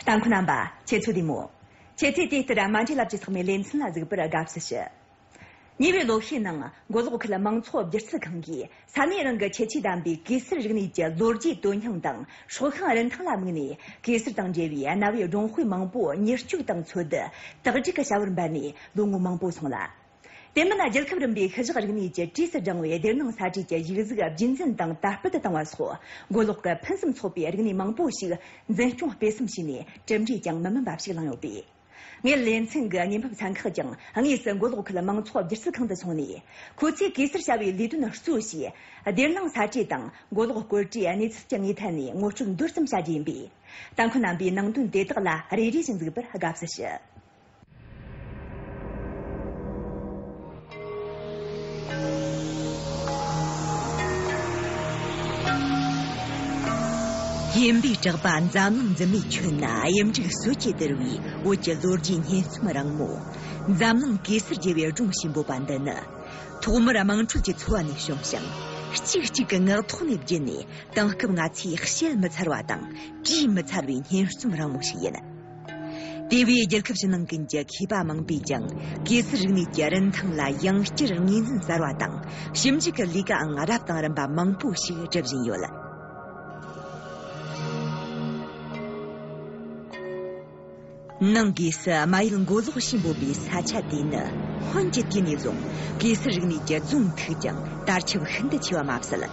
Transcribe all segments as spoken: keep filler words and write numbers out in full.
ལྟ་མཁན་རྣམ་པ། ཁྱེད་ཚོ་བདེ་མོ། ཁྱེད་ཚོས་དེ་ལྟར་མ་འདྲེ་ལབ་ཀྱི་ཚང་མའི་ལེ་ཚན་ལ་གཟིགས་པར་དགའ་བསུ་ཞུ། ཉེ་བའི་ལོ་ཤས་ནང་མགོ་ལོག་ཁུལ་མང་ཚོགས་སྒྱུ་རྩལ་ཁང་གིས་ས་གནས་རང་གི་ཁྱད་ཆོས་ལྡན་པའི་གེ་སར་རིག་གནས་ཀྱི་ལོ་རྒྱུས་དོན་སྙིང་དང་སྲོག་ཤིང་རིན་ཐང་ལ་དམིགས་ནས། གེ་སར་དང་འབྲེལ་བའི་གནའ་བོའི་སྒྲུང་དཔེ་མང་པོ་མྱུར་སྐྱོབ་དང་འཚོལ་བསྡུ་དག་སྒྲིག་གི་བྱ་བར་འབད་ནས་ལོ་ངོ་མང་པོ་སོང་ལ། དེ་མིན་རྒྱལ་ཁབ་རིམ་པའི་ཤུལ་བཞག་རིག་གནས་ཀྱི་གྲས་སུ་བགྲངས་བའི་སྡེར་ནང་ས་བཀྲའི་གི་ཡིག་གཟུགས་རྒྱུན་འཛིན་དང་དར་སྤེལ་དུ་བཏང་བ་སོགས། མགོ་ལོག་གི་ཕུན་སུམ་ཚོགས་པའི་རིག་གནས་མང་པོ་ཞིག་འཛིན་སྐྱོང་སྤེལ་གསུམ་བྱས་ནས། གྲུབ་འབྲས་ཀྱང་མི་དམན་པ་ཞིག་བླངས་ཡོད་པས། ངའི་ལེ་ཚན་གྱི་གཉེར་འཕུར་ཚན་ཁག་ཀྱང་དངོས་སུ་མགོ་ལོག་ཁུལ་མང་ཚོགས་སྒྱུ་རྩལ་ཁང་དུ་སོང་ནས། ཁོ་ཚོས་གེ་སར་བྱ་བའི་ལས་དོན་གཙོ་བྱས། སྡེར་ནང་ས་བཀྲ་དང་མགོ་ལོག་སྐོར་བྲིས་གནས་ཚུལ་གྱི་ངོས་ཐད་ནས་ངོ་སྤྲོད་མདོར་ཙམ་བྱ་རྒྱུ་ཡིན་པས། ལྟ་མཁན་རྣམ་པས་ནང་དོན་དེ་དག་ལ་རེ་རེ་བཞིན་གཟིགས་པར་དགའ་བསུ་ཞུ། གཡོན་པའི་བྲག་པ་འཛམ་གླིང་འཛིན་མའི་ཁྱོན་ན་གཡུ་འབྲུག་སོས་ཀྱིས་བསྡུར་བའི་བོད་ཀྱི་ལོ་རྒྱུས་སྙན་རྩོམ་རིང་མོ། འཛམ་གླིང་གེ་སར་རྒྱལ་བའི་སྒྲུང་ཞེས་འབོད་པ་འདི་ནི། ཐོག་མར་དམངས་ཁྲོད་ཀྱི་འཚོ་བ་ནས་བྱུང་ཞིང་། གཅིག་གཅིག་གི་ངག་ཐོག་ནས་བརྒྱུད་ནས། དེང་སྐབས་ང་ཚོས་བཤད་མི་ཚར་བ་དང་བྲིས་མི་ཚར་བའི་སྙན་རྩོམ་རིང་མོ་ཞིག་ཡིན། དེ་བས་རྒྱལ་ཁབ་ཕྱི་ནང་ཀུན་གྱི་མཁས་པ་མང་པོས་ཀྱང་གེ་སར་རིག་གནས་ཀྱི་རིན་ཐང་ལ་ཡང་བསྐྱར་ངོས་འཛིན་གསར་བ་དང་ཞིབ་འཇུག་གི་ལས་ཀའང་རབ་དང་རིམ་པ་མང་པོ་ཞིག་སྒྲུབ་བཞིན་ཡོད། ནང་སྒོས་སུ་རྨ་ཡུལ་མགོ་ལོག་ཞེས་འབོད་པའི་ས་ཆ་དེ་ནི་སྔོན་གྱི་དུས་ནས་བཟུང་གེ་སར་རིག་གནས་ཀྱི་རྫོང་མཐུག་ཅིང་དར་ཁྱབ་ཤིན་ཏུ་ཆེ་བ་མ་ཟད།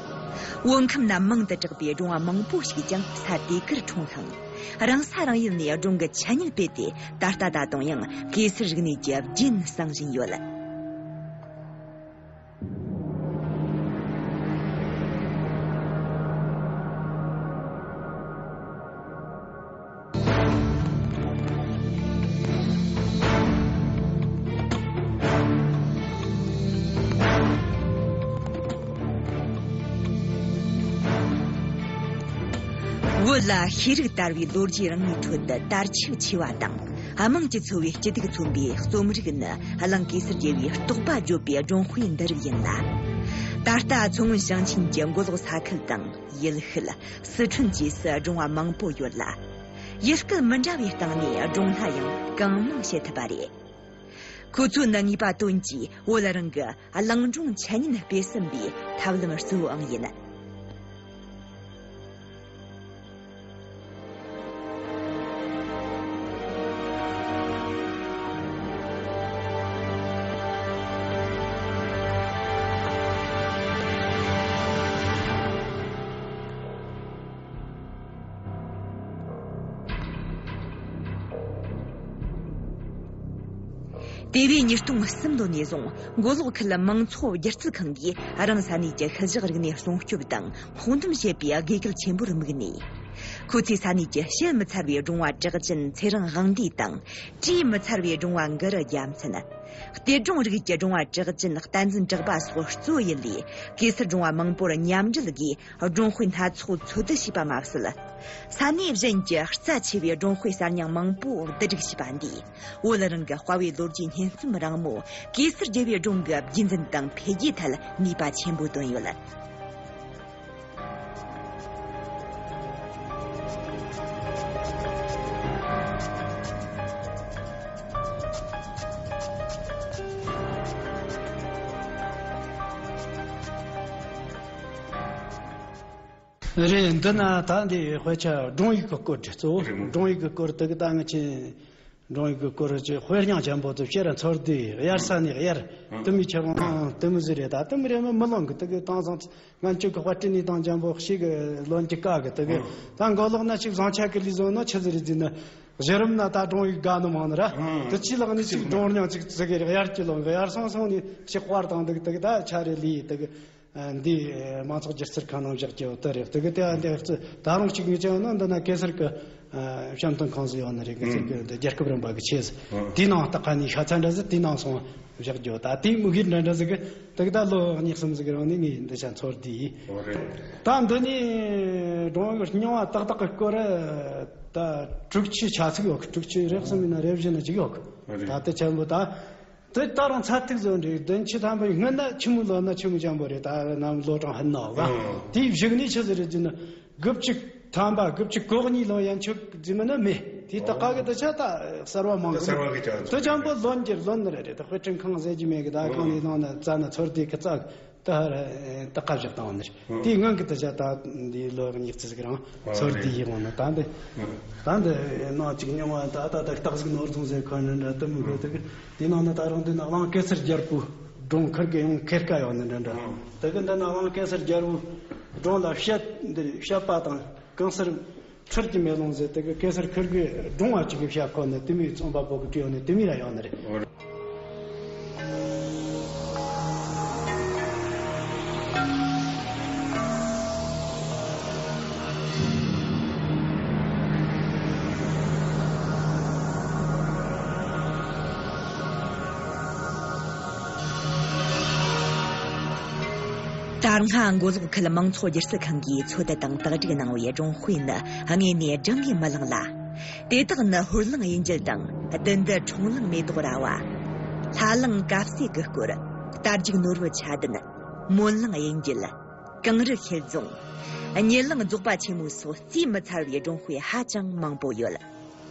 བོད་ཁམས་ན་མང་དུ་གྲགས་པའི་སྒྲུང་བ་མང་པོ་ཞིག་ཀྱང་ས་དེ་གར་འཁྲུངས་ཤིང་། རང་ས་རང་ཡུལ་ནས་སྒྲུང་གི་འཆད་ཉན་སྤེལ་ཏེ། ད་ལྟ་ད་དུང་ཡང་གེ་སར་རིག་གནས་ཀྱི་རྒྱུན་བསྲིང་བཞིན་ཡོད། བོད་ལ་ཤེས་རིག་དར་བའི་ལོ་རྒྱུས་རིང་མོའི་ཁྲོད་དུ་དར་ཁྱབ་ཆེ་བ་དང་། དམངས་ཀྱིས་འཚོ་བའི་སྐྱིད་སྡུག་མཚོན་པའི་རྩོམ་རིག་ནི་གླིང་གེ་སར་རྒྱལ་བོའི་རྟོགས་པ་བརྗོད་པའི་སྒྲུང་དཔེ་འདི་རིགས་ཡིན་ལ། ད་ལྟ་མཚོ་སྔོན་ཞིང་ཆེན་གྱི་མགོ་ལོག་ས་ཁུལ་དང་ཡུལ་ཤུལ། སི་ཁྲོན་བཅས་སུ་སྒྲུང་བ་མང་པོ་ཡོད་ལ། ཡུལ་སྐད་མི་འདྲ་བའི་སྟེང་ནས་སྒྲུང་སྣ་ཡང་གང་མང་བཤད་ཐུབ་པ་རེད། ཁོ་ཚོས་ནི་ངེས་པ་དོན་གྱིས་བོད་རང་གི་གླིང་སྒྲུང་འཆད་ཉན་སྤེལ་ཟིན་པའི་ཐབས་ལམ་གཙོ་བོའང་ཡིན། དེ་བས་ཉིས་སྟོང་གསུམ་ལོ་ནས་བཟུང་མགོ་ལོག་ཁུལ་མང་ཚོགས་སྒྱུ་རྩལ་ཁང་གིས་རང་ས་གནས་ཀྱི་ཤུལ་བཞག་རིག་གནས་སྲུང་སྐྱོབ་དང་སྤོང་སྡོམ་བྱེད་པའི་དགོས་གལ་ཆེན་པོར་དམིགས་ནས། ཁོ་ཚོས་ས་གནས་ཀྱི་བཤད་མི་ཚར་བའི་སྒྲུང་བ་གྲགས་ཅན་ཚེ་རིང་དབང་འདུས་དང་། བྲིས་མི་ཚར་བའི་སྒྲུང་བ་གུ་རུ་རྒྱལ་མཚན། གཏེར་སྒྲུང་རིགས་ཀྱི་སྒྲུང་བ་གྲགས་ཅན་བསྟན་འཛིན་གྲགས་པ་སོགས་གཙོ་བོ་ཡིན་ལས། གེ་སར་སྒྲུང་བ་མང་པོར་མཉམ་འབྲེལ་སྒོས་སྒྲུང་དཔེ་སྣ་ཚོགས་འཚོལ་བསྡུ་བྱས་པ་མ་ཟད། ས་གནས་གཞན་གྱི་རྩ་ཆེ་བའི་སྒྲུང་དཔེ་གསར་རྙིང་མང་པོ་བསྡུ་སྒྲིག་བྱས་པ་འདིས། བོད་རང་གི་དཔའ་བོའི་ལོ་རྒྱུས་སྙན་རྩོམ་རིང་མོ་གེ་སར་རྒྱལ་བའི་སྒྲུང་གི་རྒྱུན་འཛིན་དང་འཕེལ་རྒྱས་ཐད་ནུས་པ་ཆེན་པོ་བཏོན་ཡོད། རེད། འདི་ན་ད་འདི་དཔེ་ཆ་སྒྲུང་ཡིག་གི་སྐོར་རེད། གཙོ་བོ་རེད་མོ། སྒྲུང་ཡིག་གི་སྐོར་དེ་གི་ད་ང་ཆེ། སྒྲུང་ཡིག་གི་སྐོར་གྱི་དཔེ་རྙིང་ཆེན་པོ་དེ་བཤད་ར་ཚོར་དུས་དབྱར་ས་ནས་དབྱར། ཨང་། དུ་མའི་ཆེ་བ་ཨང་དུ་མི་ཟིག་རེད། ད་དུ་མི་རེད་མི་མི་ལོང་གི་དེ་གི་དེང་སང་ང་ཆོ་གི་དཔར་སྐྲུན་ནས་དང་ཆེན་པོ་ཞིག་གི་ལོན་གྱི་ཀ་གི་དེ་གི། ཨང་། ད་མགོ་ལོག་ན་ཅིག་བཟང་ཆ་གི་ལི་བཟོ་ན་ཆི་ཟིག་རེད་ཟེར་ན། གཞི་རིམ་ན་ད་སྒྲུང་ཡིག་དགའ་ནི་མང་ནི་ར། ཨང་། དེ་ཕྱི་ལོགས་ནས་ཅིག་སྒྲུང་རྙིང་ཅིག་ཟིག་གི་རེད། དབྱར་གྱི་ལོ་གི་དབྱར་སང་སང་ནས་ཞིག་དཔར་དང་དེ་གི་དེ་གི་ད་ཆ་རེ་ལི་དེ་གི། འདི་མང་ཚོགས་སྒྱུ་རྩལ་ཁང་ནང་བཞག་རྒྱུ་དེ་རེད། དེ་གི་དེ་འདི་ད་རུང་གཅིག་ངེས་ཅན་ནི་འདི་ན་གེ་སར་གི་བཤམས་སྟོན་ཁང་ཟིག་ཡོད་ནི་རེད། གེ་སར་གི་འདི་རྒྱལ་ཁབ་རིམ་པ་གི་ཆེད་ཟིག་ཨང་། དེའི་ནང་ལྟ་ཁ་ནས་ཤ་ཚ་འདྲ་ཟིག་དེའི་ནང་སོང་བཞག་རྒྱུ། ད་དེའི་དམིགས་ཡུལ་འདྲ་འདྲ་ཟིག་གི་དེ་གི་ད་ལོ་གཉིས་གསུམ་ཟིག་རིང་ནས་ངས་འདི་ཆ་ཚོར་དུས། ཨོ་རེད། ད་འདི་ནས་སྒྲུང་རྙིང་བ་ཏག་ཏག་གི་སྐོར་ད་དྲུག་ཅུ་ཆ་ཚིག་ཡོད་གི། དྲུག་ཅུ་རེ་གསུམ་ཡིན་ན་རེ་བཞི་ན་ཅིག་ཡོད་གི། ཨོ་རེད། ད་དེ་ཆེན་པོ་ད། དེ་ད་རུང་ཚད་ཐིག་བཟོ་འདྲ་བདུན་ཅུ་ཐམ་པའི་སྔོན་ན་ཆི་མོ་ལོ་ན་ཆི་མོ་ཅན་པོ་རེད། ད་ནམ་ལོ་གྲངས་ཧན་ནའོ་ག་ཨང་། དེའི་གཞུག་ནས་ཆི་ཟིག་རེད་ཟེར་ན་དགུ་བཅུ་ ཐམ་པ་དགུ་བཅུ་གོ་གཉིས་ལོ་ཡན་ཆོད་རྫི་མི་ནི་མེད། དེ་ད་ག་གི་ད་ཆ་ད་གསར་བ་མང་གི་གསར་བ་གི་ཆ་ད་ཅང་པོ་ལོན་གྱི་ལོན་ནི་རེད། ད་དཔེ་སྐྲུན་ཁང་ཟེར་གྱི་མེད་གི། ད་ཁང་ནས་ནང་ན་རྩ་ན་ཚོར་དེ་གི་རྩ་ད་ད་ཁ་བཞག་བཏང་ནི་རེད། དེའི་སྔོན་གི་ད་ཆ་ད་འདི་ལོ་གཉིས་ཙི་ཟིག་རང་ཚོར་དེ་ཡིན་འོང་ན། ད་འདི་ད་འདི་ནང་ཅིག་རྙིང་བ་ད་ད་ད་སྟག་གཟིག་ནོར་རྫོང་ཟེར་ཁོ་ནི་འདྲ་དུ་མི་དགོས། ད་གི་དེ་ནང་ན་ད་རང་འདི་ན་གླང་གེ་སར་རྒྱལ་པོ་སྒྲུང་ཁུར་གི་ཡོང་ཁེར་ཀ་ཡོང་ནི་འདྲ་འདྲ། ད་གི་འདི་ན་གླང་གེ་སར་རྒྱལ་པོ་སྒྲུང་ལ་བཤད་འདི་བཤད་པ་དང་གང་སར་ཁུར་གྱི་མེ་ལོང་ཟེར། དེ་གི་གེ་སར་ཁུར་གི་སྒྲུང་བ་ཅིག་གི་བཤད་ཁོ་ནི་དེ་མོའི་རྩོམ་པ་པོ་གི་བྲིས་ཡོད་ནི་དེ་མོ་ར་ཡོད་ནི་རེད། དར་སྔ་མགོ་ལོག་ཁུལ་མང་ཚོགས་སྒྱུ་རྩལ་ཁང་གིས་འཚོལ་བསྡུ་དང་དག་སྒྲིག་གནང་བའི་སྒྲུང་དཔེ་ནི་དངོས་གནས་བགྲང་གིས་མི་ལང་ལ། དེ་དག་ནི་ཧོར་གླིང་གཡུལ་འགྱེད་དང་བདུད་འདུལ་ཁྲོང་གླིང་མེ་ཏོག་ར་བ། ལྷ་གླིང་གབ་སྲས་ཀྱི་སྐོར། རྟ་རྒྱུག་ནོར་བུ་ཆ་ལྡན། མོན་གླིང་གཡུལ་འགྱེད། གངས་རི་ཤེལ་རྫོང་། གཉལ་གླིང་རྫོགས་པ་ཆེན་མོ་སོགས་རྩིས་མི་ཚར་བའི་སྒྲུང་དཔེ་ཧ་ཅང་མང་པོ་ཡོད།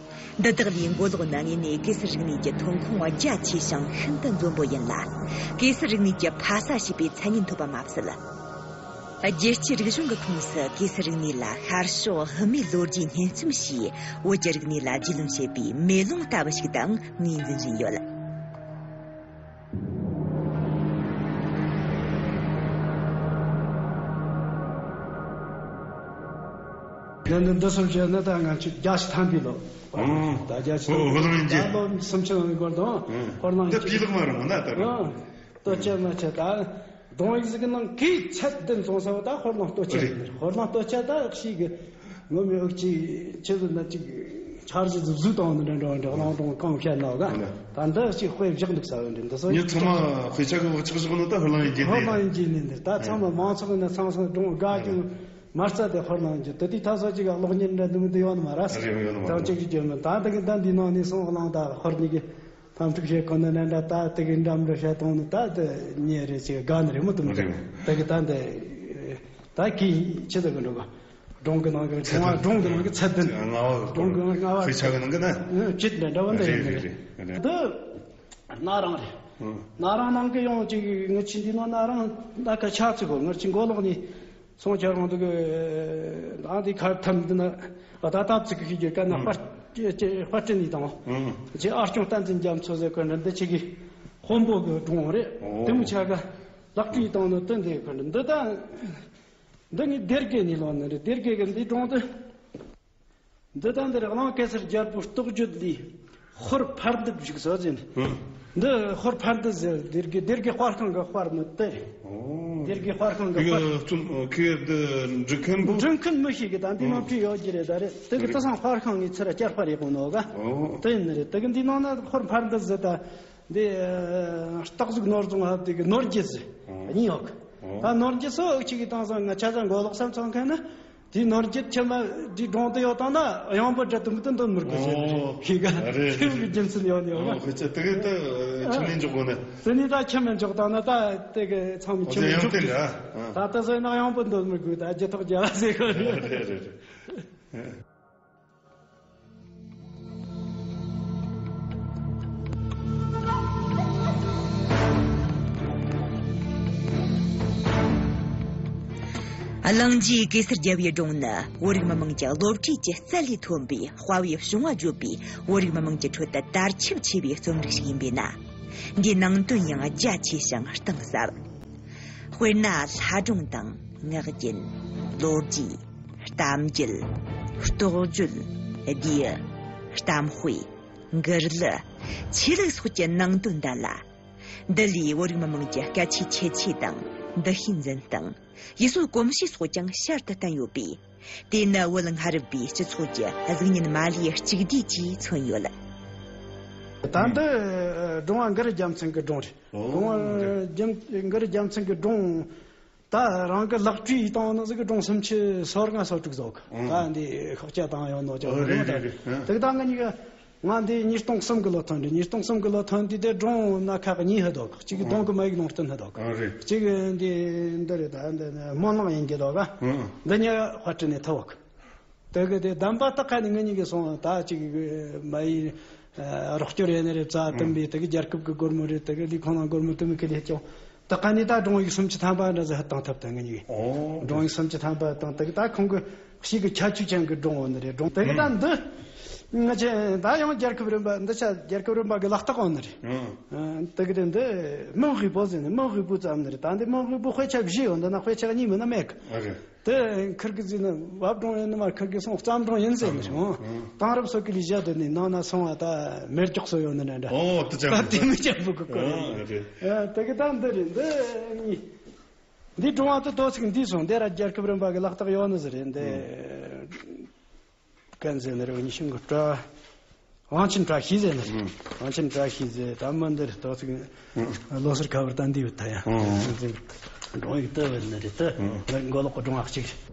འདི་དག་ལས་མགོ་ལོག་ནི་དངོས་གནས་གེ་སར་རིག་གནས་ཀྱི་ཐོན་ཁུངས་རྒྱ་ཆེ་ཞིང་ཤིན་ཏུ་འཛོམས་པོ་ཡིན་ལ། གེ་སར་རིག་གནས་ཀྱི་ཕ་ས་ཞེས་པའི་མཚན་སྙན་ཐོབ་པ་མ་ཟད། རྒྱལ་སྤྱིའི་རིག་གཞུང་གི་ཁོངས་སུ་གེ་སར་རིག་གནས་ལ་ཤར་ཕྱོགས་བུད་མེད་ལོ་རྒྱུས་སྙན་རྩོམ་ཞེས་བོད་ཀྱི་རིག་གནས་ལ་རྒྱུས་ལོན་བྱེད་པའི་མེ་ལོང་ལྟ་བུ་ཞིག་ཏུའང་ངོས་འཛིན་བཞིན་ཡོད། དེ་ནི་འདི་སོགས་བཤད་ན་ད་ང་ཚོས་རྒྱལ་སྤྱི་ཐམ་པའི་ལོ། ཨང་། ད་རྒྱལ་སྤྱི་ཨོ་ཧོ་ལང་ཡིན་གྱི། ད་ལོ་སུམ་ཅུ་ནང་གི་སྐོར་དང་ཨང་། ཧོར་ལང་ཡིན་གྱི། འདི་ཕྱི་ལོགས་མ་རུང་ན་ད་རུང་། ཨང་། ལྟོ་ཆས་མ་ཆས་ད། སྒྲུང་ཡིག་ཟིག་གི་ནང་གི་ཚད་ལྡན་སོང་ས་བ་ད་ཧོར་ལང་ལྟོ་ཆས་རེད། ཡིན་ནི་ཧོར་ལང་ལྟོ་ཆས་ད་ཤིག་གི་ངོ་མི་ཨུག་ཅི་ཆེ་ཟིག་ན་ཅིག་འཆར་གཞི་ཟིག་བཟོས་བཏང་ནི་འདྲ་འདྲ་འདྲ་གླང་སྒྲུང་གང་བཤད་ན་ག་ད་འདི་ཅིག་དཔེ་བཞག་འདུག་ས་བ་འདྲ་འདི་སོ་ངས་ཚང་མ་དཔེ་ཆ་གི་བག་ཆགས་བཞག་ནི་ད་ཧོར་ལང་ཡིན་གྱི་ཧོར་ལང་ཡིན་གྱི་ནི་འདི་ད་ཚང་མ་མང་ཚོགས་ནི་ཚང་སོང་སྒྲུང་དགའ་ཀྱང་མ་རྩ་དེ་ཧོར་ལང་གི་དེ་དུས་ད་སོ་ཅིག་གློག་བརྙན་འདྲ་འདི་མི་འདི་ཡོད་ནི་མ་ར། རེད་ཡོད་ནི་མ་ར། ད་ཅིག་གི་རྒྱུ་མི་ད་འདི་གི་ད་འདི་ནང་ནས་སོང་གླང་ད་ཧོར་གཉིས་ཀྱི་ཕམ་ཐུག་བྱེད་གོ་ནི་ནན་འདྲ་ད་དེ་གི་འགྲམ་རུ་བཤད་གཏོང་ནི་ད་དེ་ཉེ་རེ་ཅིག་དགའ་ནི་རེད་མོ་དུ་མི་འདུག་རེད། དེ་གི་ད་འདི་ད་གི་ཆི་ཟེར་གི་འགྲོ་གི་སྒྲུང་གི་ནང་གི་ཚད་ལྡན་སྒྲུང་གི་ནང་གི་ཚད་ལྡན་ལྔ་བ་སྒྲུང་གི་ལྔ་བ་ཕལ་ཆེར་གི་ནང་གི་ན་ཅིག་འདྲ་འདྲ་བ་འདི་རེད་ཡིན་རེད་རེད་རེད། འདི་ན་རང་རེད། ཨང་། ན་རང་ནང་གི་ཡོང་ཅིག་ངི་ཆི་འདི་ནང་ན་རང་ད་ཁ་ཆག་ཚིག་གོ་ངར་ཅིག་མགོ་ལོག་ནི། སོང་ཁྱེད་རང་འདུག་གི། ཨ་འདི་ཁར་ཐམ་འདི་ན་ཨ་ད་ད་ཙི་གི་ཤི་རྒྱུ་ཀ་ན་ཨང་། པར་ཅེ་ཅེ་པར་ཅན་ནི་དང་། ཨང་། ཅེ་ཨ་སྐྱོང་བསྟན་འཛིན་རྒྱ་མཚོ་ཟེར་ཁོ་འདྲ་འདི་ཆེ་གི་དཔོན་པོ་གི་སྒྲུང་རེད། ཨོ། དེ་མོ་ཆ་ག་ལག་བྲིས་བཏང་ནི་དེ་འདི་ཁོ་འདྲ་འདི་ད་འདི་ངི་སྡེར་དགེ་ནི་ལོ་ནི་རེད། སྡེར་དགེ་གི་འདི་སྒྲུང་འདི། འདི་དང་འདིར་གླང་གེ་སར་རྒྱལ་པོའི་རྟོགས་བརྗོད་ལས་ཧོར་ཕར་འདུལ་བཞུགས་སོ་ཟེར། ཨང་། འདི་ཧོར་ཕར་འདུལ་ཟེར་སྡེར་དགེ་སྡེར་དགེ་དཔར་ཁང་གི་དཔར་ནི་དེ་རེད། ཨོ། སྡེར་དགེ་དཔར་ཁང་གི་དཔར། ཁྱེད་འདི་འབྲི་མཁན་པོ། འབྲི་མཁན་མི་ཤེས་གི་ད་འདི་ནང་བྲིས་ཡོད་ཀྱི་རེད་ད་རེད། དེ་གི་དེ་སང་དཔར་ཁང་ངི་ཚུར་བསྐྱར་དཔར་ཡེ་གོ་ནོ་ག་ཨོ། དེ་ཡིན་ནི་རེད། དེ་གི་འདི་ནང་ན་ཧོར་ཕར་འདུལ་ཟེར་ད་འདི་སྟག་གཟིག་ནོར་རྫོང་ཧབ་དེ་གི་ནོར་རྒྱས་ཟེར་ཨོ། གཉིས་ཡོད་གི་ཨོ། ད་ནོར་རྒྱས་སོ་ཨུ་ཆི་གི་དང་སང་ང་ཆ་ཚང་མགོ་ལོག་སམ་ཚང་མཁན་ན། དེའི་ནོར་རྒྱས་ཁྱིམ་ལ་འདི་སྒྲུང་དུ་ཡོད་དང་ན་གཡང་པོ་འདྲ་དུ་མི་དུ་འདོན་མི་དགོས་ཟེར་ཨོ། ཤེས་ག་རེད། ཁྱིམ་གྱི་རྒྱུ་མཚན་ཡོད་ནི་ཡོད་ཨོ། ཁོ་ཚོ་དེ་ག་ད་ཁྱིམ་ནས་འཇོག་དགོས་ནི། དེ་ནས་ད་ཁྱིམ་ནས་འཇོག་དང་ན་ད་དེ་ག་ཚང་མ་ཁྱིམ་ནས་འཇོག་དགོས། ད་ལྟ་ཟེར་ན་གཡང་པོ་འདོན་མི་དགོས། ད་རྒྱུ་ཐོག་རྒྱ་ལ་ཟེར་ག་རེད། རེད་རེད་རེད། གླིང་རྗེ་གེ་སར་རྒྱལ་བའི་སྒྲུང་ནི་བོད་རིགས་མི་དམངས་ཀྱི་བློ་གྲོས་ཀྱི་རྩལ་ལས་ཐོན་པའི་དཔའ་བོའི་བྱུང་བ་བརྗོད་པའི་བོད་རིགས་མི་དམངས་ཀྱི་ཁྲོད་དུ་དར་ཁྱབ་ཆེ་བའི་རྩོམ་རིག་ཞིག་ཡིན་པས་ན། འདིའི་ནང་དོན་ཡང་རྒྱ་ཆེ་ཞིང་གཏིང་ཟབ། དཔེར་ན་ལྷ་སྒྲུང་དང་ངག་རྒྱུན། ལོ་རྒྱུས། གཏམ་རྒྱུད། རྟོགས་བརྗོད། བསྡུས། གཏམ་དཔེ། མགུར་གླུ། ཆོས་ལུགས་སོགས་ཀྱི་ནང་དོན་འདྲ་ལ། འདི་ལས་བོད་རིགས་མི་དམངས་ཀྱི་སྐད་ཆའི་ཁྱད་ཆོས་དང་འདུ་ཤེས་འཛིན་སྟངས། ཡུལ་སྲོལ་གོམས་གཤིས་སོགས་ཀྱང་ཤར་དུ་བསྟན་ཡོད་པས། དེ་ནི་བོད་སྔ་རབས་པའི་སྤྱི་ཚོགས་ཀྱི་གཟུགས་བརྙན་མ་ལུས་གཅིག་བསྡུས་ཀྱིས་མཚོན་ཡོད། ད་འདི་སྒྲུང་བ་མགུར་རྒྱལ་མཚན་གྱི་སྒྲུང་རེད། ཨོ། སྒྲུང་བ་རྒྱལ་མགུར་རྒྱལ་མཚན་གྱི་སྒྲུང་། ད་རང་གི་ལག་བྲིས་བཏང་ནི་ཟིག་གི་སྒྲུང་སུམ་ཅུ་སོ་ལྔ་སོ་དྲུག་ཟོག་ཨང་། ད་འདི་ཤོག་ཆ་བཏང་ཡོད་ནོ་ཅོག་ཨོ་རེད་རེད་རེད། ཨང་། དེ་ད་ང་གཉིས་ཀ་ང་འདི་ཉིས་སྟོང་གསུམ་གི་ལོ་ཐོན་རེད། ཉིས་སྟོང་གསུམ་གི་ལོ་ཐོན་དུས་དེ་སྒྲུང་སྣ་ཁ་གཉིས་ཧ་དོག་གཅིག་གི་ཨང་། གདོང་གི་མ་ཡིག་ལུང་བསྟན་ཧ་དོག་ཨོ་རེད། གཅིག་གི་འདི་འདི་རེད། ད་འདི་སྨོན་ལམ་ཡིན་གྱི་དོག་ཨང་། འདི་གཉིས་ཀ་དཔར་སྐྲུན་ནས་ཐོབ་བོག་དེ་གི་དེ་གདམས་པ་ད་ག་ནས་ངེད་གཉིས་ཀྱིས་སོང་ད་ཅིག་མ་ཡི་རོགས་སྐྱོར་ཡས་ནི་རེད། རྩ་བཏུམ་པའི་དེ་གི་རྒྱལ་ཁབ་ཀྱི་སྒོར་མོ་རེད། དེ་གི་ལས་ཁུངས་ནང་སྒོར་མོ་དུ་མི་ཁི་ལས་ཀྱང་ད་ག་ནས་ད་སྒྲུང་ཡིག་སུམ་ཅུ་ཐམ་པ་འདྲ་ཟིག་བཏང་ཐབས་ད་ངེད་གཉིས་ཀྱིས། ཨོ། སྒྲུང་ཡིག་སུམ་ཅུ་ཐམ་པ་བཏང་དེ་གི་ད་ཁོང་གི་ཞིག་གི་ཁྱད་ཆོས་ཅན་གྱི་སྒྲུང་འོ་ནི་རེད། སྒྲུང་དེ་གི་ད་འདི་ང་ཆེ་ད་ཡང་རྒྱལ་ཁབ་རིམ་པ་འདི་ཆ་རྒྱལ་ཁབ་རིམ་པ་གི་ལག་རྟགས་འོ་ནི་རེད། ཨང་། ཨ། དེ་གི་དེ་འདི་མིང་དབུས་པོ་ཟེར་ནི་མིང་དབུས་པོ་ཙམ་ནི་རེད། ད་འདི་མིང་དབུས་པོ་དཔེ་ཆ་བཞི་ཡོད། འདི་ན་དཔེ་ཆ་གཉིས་མིན་ན་མེད་གི། ཨ་རེད། དེ་ཁིར་གི་ཟེར་ནི་བབ་སྒྲུང་ཡོད་ནི་མ་ཁིར་གི་སོང་བརྩམས་སྒྲུང་ཡིན་ཟེར་ནི་རེད། ཨང་། དེང་རབས་སོ་གི་ལས་བྱ་དེ་ནི་ནང་ན་སོང་བ་ད་མེར་ཀྱོག་སོ་ཡོད་ནི་རེད་འདྲ། ཨོ། དེ་ཅང་ད་དེ་མི་ཅག་པོ་གི་སྐོར་ཨང་། རེད། ཨ། དེ་གི་ད་འདི་རེད། འདི་གཉིས། འདི་སྒྲུང་བ་དེ་དོ་ཚིགས་འདི་སོང་དེ་ར་རྒྱལ་ཁབ་རིམ་པ་གི་ལག་རྟགས་ཡོད་ནི་ཟེར་རེད། འདི་ཨང་། གན་ཟེར་ནི་རེད། ཉི་ཤིང་གི་བཀྲ། དབང་ཆེན་བཀྲ་ཤིས་ཟེར་ནི་རེད། ཨང་། དབང་ཆེན་བཀྲ་ཤིས་ཟེར་ད་མི་འདི་རེད། དོ་ཚིགས་ཨང་། ལོ་སར་ཁ་བར་ད་འདི་ཡོད་ད་ཡ། ཨང་། སྒྲུང་ཡིག་དེ་བར་ནི་རེད། དེ་ཨང་། མགོ་ལོག་གི་སྒྲུང་བ་གཅིག་རེད།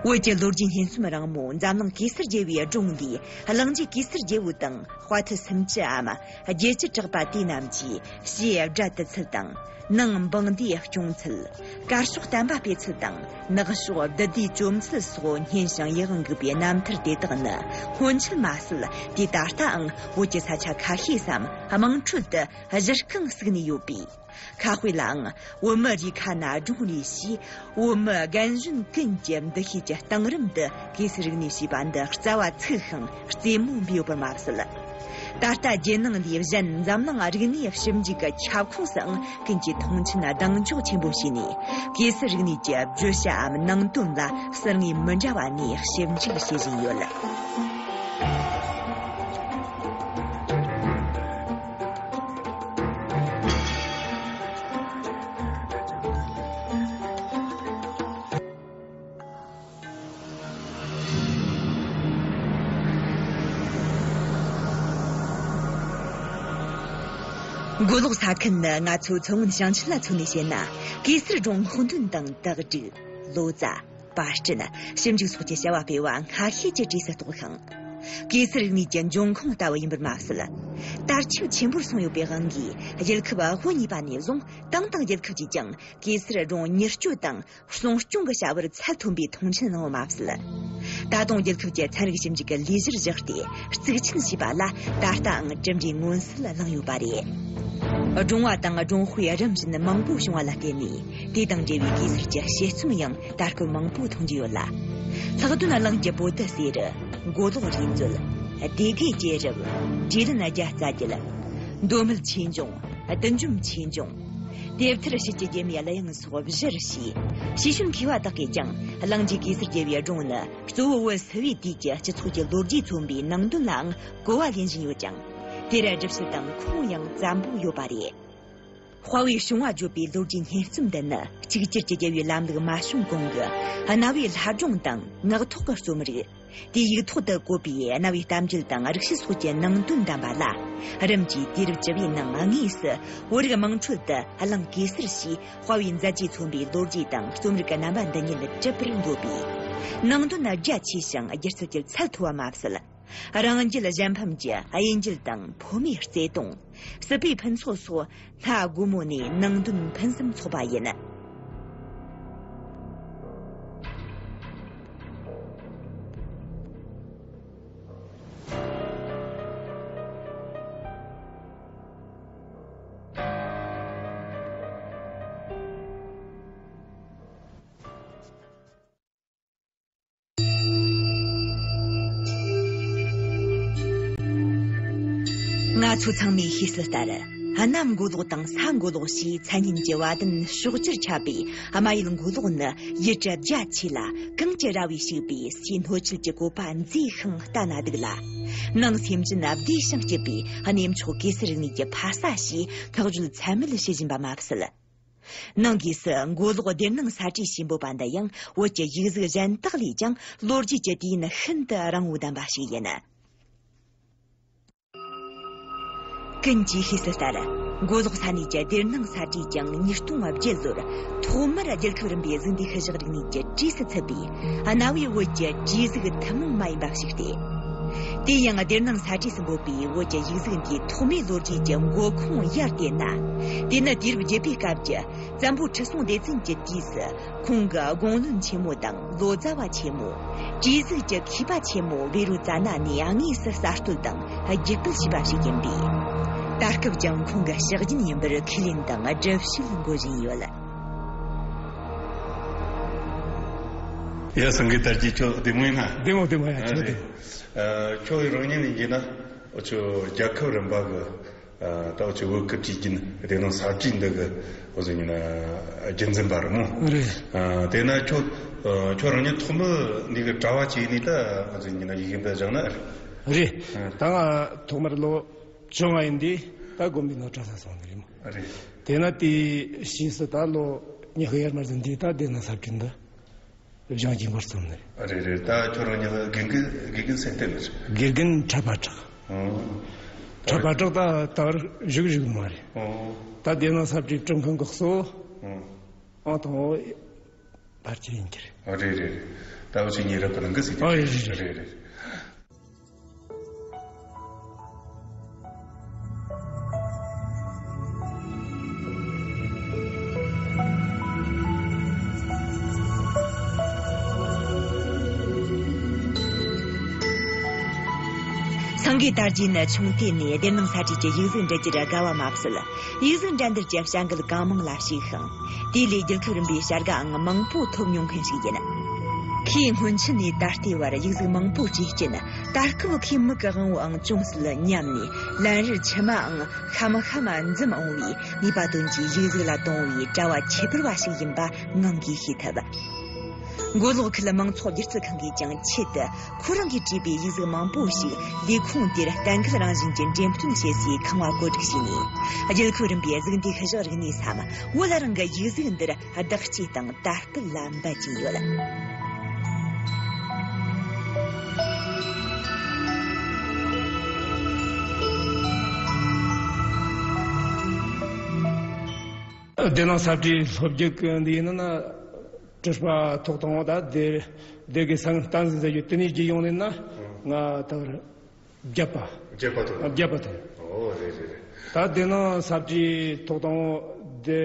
བོད་ཀྱི་ལོ་རྒྱུས་སྙན་རྩོམ་རིང་མོ་འཛམ་གླིང་གེ་སར་རྒྱལ་བའི་སྒྲུང་འདིའི་གླིང་རྗེ་གེ་སར་རྒྱལ་པོ་དང་དཔའ་ཐུལ་སུམ་ཅུའམ་རྒྱལ་གཅེས་གྲགས་པ་དེ་རྣམས་ཀྱིས་ཞེས་དགྲ་དུ་ཚུལ་དང་། ནང་འབངས་འདིའི་སྐྱོང་ཚུལ། དཀར་ཕྱོགས་བསྟན་པ་སྤེལ་ཚུལ་དང་ནག་ཕྱོགས་བདུད་སྡེའི་བཅོམ་ཚུལ་སོགས་སྙན་ཞིང་ཡིད་དབང་འགུག་པའི་རྣམ་ཐར་དེ་དག་ནི་སྔོན་ཆད་མ་ཟད་དེ་ད་ལྟའང་བོད་ཀྱི་ས་ཆ་ཁ་ཤས་སམ་དམངས་ཁྲོད་དུ་གཞིར་བསྐངས་བཙུགས་ནས་ཡོད་པས། ཁ་དཔེ་ལའང་བོད་མི་རིགས་ཁ་ན་སྒྲུང་རེད་ཞེས། བོད་མི་རྒན་གཞོན་ཀུན་གྱི་འདུ་ཤེས་ཀྱི་གཏིང་རིམ་དུ་གེ་སར་རིག་གནས་ཞེས་པ་འདི་རྩ་བ་ཚུགས་ཤིང་རྩེ་མོ་འབུད་ཡོད་པར་མ་ཟད། ད་ལྟ་རྒྱལ་ནང་ལས་གཞན་འཛམ་གླིང་རིག་གནས་ཞིབ་འཇུག་གི་ཁྱབ་ཁོངས་སུའང་ཀུན་གྱིས་མཐོང་ཆེན་གདེང་འཇོག་ཆེན་པོ་བྱས་ནས། གེ་སར་རིག་གནས་ཀྱི་བརྗོད་བྱའམ་ནང་དོན་ལ་ཟུར་ངོས་མི་འདྲ་བ་ནས་ཞིབ་འཇུག་བྱེད་བཞིན་ཡོད། མགོ་ལོག་ས་ཁུལ་ནི་ང་ཚོའི་མཚོ་སྔོན་ཞིང་ཆེན་ལ་མཚོན་ནས་བཤད་ན། གེ་སར་སྒྲུང་སྔོག་འདོན་དང་དག་སྒྲིག་ལོ་ཙཱ། པར་སྐྲུན། ཞིབ་འཇུག་སོགས་ཀྱི་བྱ་བ་སྤེལ་བ་སྔ་ཤོས་ཀྱི་གྲས་སུ་གཏོགས་ཤིང་། གེ་སར་རིག་གནས་ཀྱི་འབྱུང་ཁུངས་ལྟ་བུ་ཡིན་པར་མ་ཟད། དར་ཁྱབ་ཆེན་པོར་སོང་ཡོད་པའི་དབང་གིས་རྒྱལ་ཁབ་བོད་གཉིས་པ་ནས་བཟུང་ཏང་དང་རྒྱལ་ཁབ་ཀྱིས་ཀྱང་གེ་སར་སྒྲུང་མྱུར་སྐྱོབ་དང་སྲུང་སྐྱོང་གི་བྱ་བར་ཚད་མཐོན་པོས་མཐོང་ཆེན་གནང་བ་མ་ཟད། ད་དུང་རྒྱལ་ཁབ་ཀྱི་ཚན་རིག་ཞིབ་འཇུག་གི་ལས་གཞིར་བཞག་སྟེ་གཙིགས་ཆེན་བྱས་པ་ལ་ད་ལྟའང་གྲུབ་འབྲས་མངོན་གསལ་བླངས་ཡོད་པ་རེད། སྒྲུང་བ་དང་སྒྲུང་དཔེ་རིམ་བཞིན་མང་པོ་བྱུང་བ་ལ་བརྟེན་ནས། དེ་དང་འབྲེལ་བའི་གེ་སར་གྱི་དཔྱད་རྩོམ་ཡང་དར་སྐོར་མང་པོ་མཐོང་རྒྱུ་ཡོད་ལ། ལྷག་དོན་གླིང་རྒྱུད་པོ་ཏི་གསེར། མགོ་ལོག་རིག་མཛོད། སྡེ་དགེ་རྒྱལ་རབས། བྲིས་ལན་རྒྱ་རྩ་བརྒྱད། མདོ་སྨད་ཆོས་འབྱུང་། བདུད་འཇོམས་ཆོས་འབྱུང་། དེབ་ཐེར་དཔྱིད་ཀྱི་རྒྱལ་མོའི་གླུ་དབྱངས་སོགས་བཞུར་ཞེས། ཞིས་ཞུན་མཁས་པ་དག་གིས་ཀྱང་གླིང་རྗེ་གེ་སར་རྒྱལ་བའི་སྒྲུང་ནི་གཙོ་བོ་བོད་སིལ་བུའི་དུས་ཀྱི་སྤྱི་ཚོགས་ཀྱི་ལོ་རྒྱུས་མཚོན་པའི་ནང་དོན་ལའང་གོ་བ་ལེན་བཞིན་ཡོད་ཀྱང་། དེར་སྒྲུབ་བྱེད་དང་ཁུངས་ཡང་བཙན་པོ་ཡོད་པ་རེད། དཔའ་བོའི་བྱུང་བ་བརྗོད་པའི་ལོ་རྒྱུས་སྙན་རྩོམ་འདི་ནི་གཅིག་གྱུར་གྱི་རྒྱལ་བའི་ལམ་ལུགས་མ་བྱུང་གོང་གི་གནའ་བོའི་ལྷ་སྒྲུང་དང་ངག་ཐོག་གི་རྩོམ་རིག་དེའི་ཡིག་ཐོག་ཏུ་བཀོད་པའི་གནའ་བོའི་གཏམ་རྒྱུད་དང་རིག་བྱེད་སོགས་ཀྱི་ནང་དོན་བདམས་པ་ལ། རིམ་གྱིས་དུས་རབས་བཅུ་བའི་ནང་དངོས་སུ་བོད་རིགས་དམངས་ཁྲོད་དུ་གླིང་གེ་སར་ཞེས་དཔའ་བོའི་མཛད་རྗེས་མཚོན་པའི་ལོ་རྒྱུས་དང་རྩོམ་རིག་གི་རྣམ་པ་འདི་ཉིད་གྲུབ་པར་འདོད་པས། ནང་དོན་རྒྱ་ཆེ་ཞིང་སྒྱུ་རྩལ་གྱི་ཚད་མཐོ་བ་མ་ཟད། རང་རྒྱལ་གཞན་ཕམ་གྱི་གཡས་འགྱེལ་དང་ཕོ་མོའི་བརྩེ་དུང་། སྲིད་པའི་ཕུན་ཚོགས་སོགས་སྣ་སྒོ་མོ་ནས་ནང་དོན་ཕུན་སུམ་ཚོགས་པ་ཡིན། ང་ཚོ་ཚང་མས་ཤེས་གསལ་ལྟར། གནམ་མགོ་ལོག་དང་ས་མགོ་ལོག་ཞེས་མཚན་སྙན་གྱི་བ་དན་ཕྱོགས་བཅུར་ཁྱབ་པའི་རྨ་ཡུལ་མགོ་ལོག་ནི་ཡུལ་གྲུ་རྒྱ་ཆེ་ལ་གངས་ཀྱི་ར་བས་བཤིག་པའི་སའི་སྣོད་བཅུད་ཀྱི་བཀོད་པ་མཛེས་ཤིང་ལྟ་ན་སྡུག་ལ། ནང་སེམས་ཅན་བདེ་ཞིང་སྐྱིད་པའི་གནས་མཆོག་གེ་སར་རིག་གནས་ཀྱི་ཕ་ས་ཞེས་བསྔགས་བརྗོད་ཚད་མེད་བྱེད་བཞིན་པ་མ་ཟད། ནང་སྒོས་སུ་མགོ་ལོག་སྡེར་ནང་ས་བྲིས་ཞེས་འབོད་པ་འདི་ཡང་བོད་ཀྱི་ཡིག་གཟུགས་གཞན་དག་ལས་ཀྱང་ལོ་རྒྱུས་ཀྱི་དུས་ཡུན་ཤིན་ཏུ་རིང་བོ་ལྡན་པ་ཞིག་ཡིན། ཀུན་གྱིས་ཤེས་གསལ་ལྟར། མགོ་ལོག་ས་གནས་ཀྱི་སྡེར་ནང་ས་བྲིས་ཀྱང་ཉིས་སྟོང་བརྒྱད་ལོར་ཐོག་མར་རྒྱལ་ཁབ་རིམ་པའི་གཟུགས་འདས་ཤུལ་བཞག་རིག་གནས་ཀྱི་གྲས་སུ་ཚུད་པའི་གནའ་བོའི་བོད་ཀྱི་བྲིས་གཟུགས་ཐུན་མོང་མ་ཡིན་པ་ཞིག་སྟེ། དེ་ཡང་སྡེར་ནང་ས་བྲིས་སུ་འབོད་པའི་བོད་ཀྱི་ཡིག་གཟུགས་འདིའི་ཐོག་མའི་ལོ་རྒྱུས་ཀྱི་འགོ་ཁུངས་ཡར་བལྟས་ན། དེ་ནི་དུས་རབས་བརྒྱད་པའི་སྐབས་ཀྱི་བཙན་པོ་ཁྲི་སྲོང་ལྡེ་བཙན་གྱི་དུས་སུ། ཁོང་གི་དགུང་ལོན་ཆེན་མོ་དང་ལོ་ཙཱ་བ་ཆེན་མོ། བྲིས་གཟུགས་ཀྱི་མཁས་པ་ཆེན་མོ་བཻ་རོ་ཙ་ན་ནས་དངོས་སུ་གསར་གཏོད་དང་བརྒྱུད་སྤེལ་བྱས་པ་ཞིག་ཡིན་པས། ད་སྐབས་ཀྱང་ཁོང་གི་ཕྱག་རྒྱུན་ཡིན་པར་ཁས་ལེན་དང་སྒྲུབ་བྱེད་འགོད་བཞིན་ཡོད། ཡ། སངས་རྒྱས་དར་རྒྱས། ཁྱོད་བདེ་མོ་ཡིན་ན། བདེ་མོ་བདེ་མོ། ཡ། ཨ། ཁྱོད་རེད། བདེ་མོ། ཨ། ཁྱོད་རང་ཉིད་ནས་བྱས་ན་འུ་ཆོ་རྒྱལ་ཁབ་རིམ་པ་གི། ཨ། ད་འུ་ཆོ་བོད་ཀྱི་བྲིས་རྒྱུན་སྡེར་ནང་ས་བྲིས་འདི་གི་འུ་ཚོ་ཡིན་ན་རྒྱུན་འཛིན་པ་རེད་མོ། རེད། ཨ། དེས་ན་ཁྱོད། ཨ། ཁྱོད་རང་ཉིད་ཐོག་མར་འདི་གི་གྲྭ་པ་བྱས་ནས་ད་འུ་ཚོ་ཡིན་ན་ཡི་གེ་འདི་སྦྱངས་ནི་རེད། རེད། ཨ། ད་ང་ཐོག་མར་ལོ་བཅོ་ལྔ་ཡིན་དུས་ད་དགོན་པའི་ནང་གྲྭ་ས་སོང་ནི་རེད་མོ། རེད། དེས་ན་དེའི་ཕྱིས་སུ་ད་ལོ་ཉི་ཤུ་ཡར་མར་ཟིན་དུས་ད་སྡེར་ནང་ས་བྲིས་འདི་སྦྱང་གི་འགོ་བརྩམས་ནི་རེད། རེད་རེད། ད་ཁྱོད་རང་ཉིད་དགེ་རྒན། དགེ་རྒན་སེམས་གཏད་ནི་རེད། དགེ་རྒན་འཕྲལ་པ་གྲགས། ཨོ། འཕྲལ་པ་གྲགས་ད་ད་བར་བཞུགས་བཞུགས་མ་རེད། ཨོ། ད་སྡེར་ནང་ས་བྲིས་སྤྲུལ་མཁན་གྱི་གཙོ་བོ། ཨོ། ཨང་དང་པོ་དར་རྒྱས་ཡིན་གྱི་རེད། ཨོ། རེད་རེད་རེད། ད་འུ་ཆོ་ཉེ་རབས་ཀྱི་ནང་གི་ཟེར་གྱི། ཨོ། རེད་རེད་རེད། རེད་རེད། སངས་རྒྱས་དར་རྒྱས་ནི་ཆུང་དུས་ནས་སྡེར་ནང་ས་བྲིས་ཀྱི་ཡིག་གཟུགས་འབྲི་རྒྱུར་དགའ་བ་མ་ཟད། ཡིག་གཟུགས་འགྲན་བསྡུར་གྱི་བྱ་འགུལ་གང་མང་ལ་ཞུགས་ཤིང་། དེ་ལས་རྒྱལ་ཁབ་རིམ་པའི་བྱ་དགའའང་མང་པོ་ཐོབ་མྱོང་མཁན་ཞིག་ཡིན། ཁོས་སྔོན་ཆད་ནས་ད་ལྟའི་བར་ཡིག་གཟུགས་མང་པོ་བྲིས་རྐྱེན། ད་སྐབས་ཁོའི་མིག་གི་དབང་བོའང་ཅུང་ཟད་ཉམས་ནས། ལན་རེར་མཆི་མའང་ཤམ་ཤམ་འཛུམ་འོང་བའི་ནུས་པ་དོན་གྱིས་ཡིག་གཟུགས་ལ་དུང་བའི་གྲྭ་བ་ཁྱད་པར་བ་ཞིག་ཡིན་པ་ངང་གིས་ཤེས་ཐུབ། མགོ་ལོག་ཁུལ་མང་ཚོགས་སྒྱུ་རྩལ་ཁང་གིས་ཀྱང་ཆེད་དུ་ཁོ་རང་གིས་བྲིས་པའི་ཡིག་གཟུགས་མང་པོ་ཞིག་ལས་ཁུངས་དེར་གཏན་འཁེལ་རང་བཞིན་གྱི་འགྲེམས་སྟོན་བྱེད་སའི་ཁང་བ་བཀོད་སྒྲིག་བྱས་ནས། རྒྱལ་ཁབ་རིམ་པའི་གཟུགས་འདས་ཤུལ་བཞག་རིག་གནས་སམ། བོད་རང་གི་ཡིག་གཟུགས་འདིར་བདག་གཅེས་དང་དར་སྤེལ་ལ་འབད་ཀྱིན་ཡོད། སྡེར་ནང་ས་བྲིས་སློབ་རྒྱུགས་འདི་ཡིན་ན། སྤྲུལ་པ་ཐོག་དང་པོ་ད་སྡེ། སྡེ་དགེ་ས་ངན་བསྟན་འཛིན་ཟེར་རྒྱུ་དེ་ནས་བརྒྱུད་ཡོང་ནས་ན། ང་ད་བར་བརྒྱད་པ། བརྒྱད་པ་ཐོན། བརྒྱད་པ་ཐོན། ཨོ། རེད་རེད་རེད། ད་སྡེར་ནང་ས་བྲིས་ཐོག་དང་པོ་སྡེ།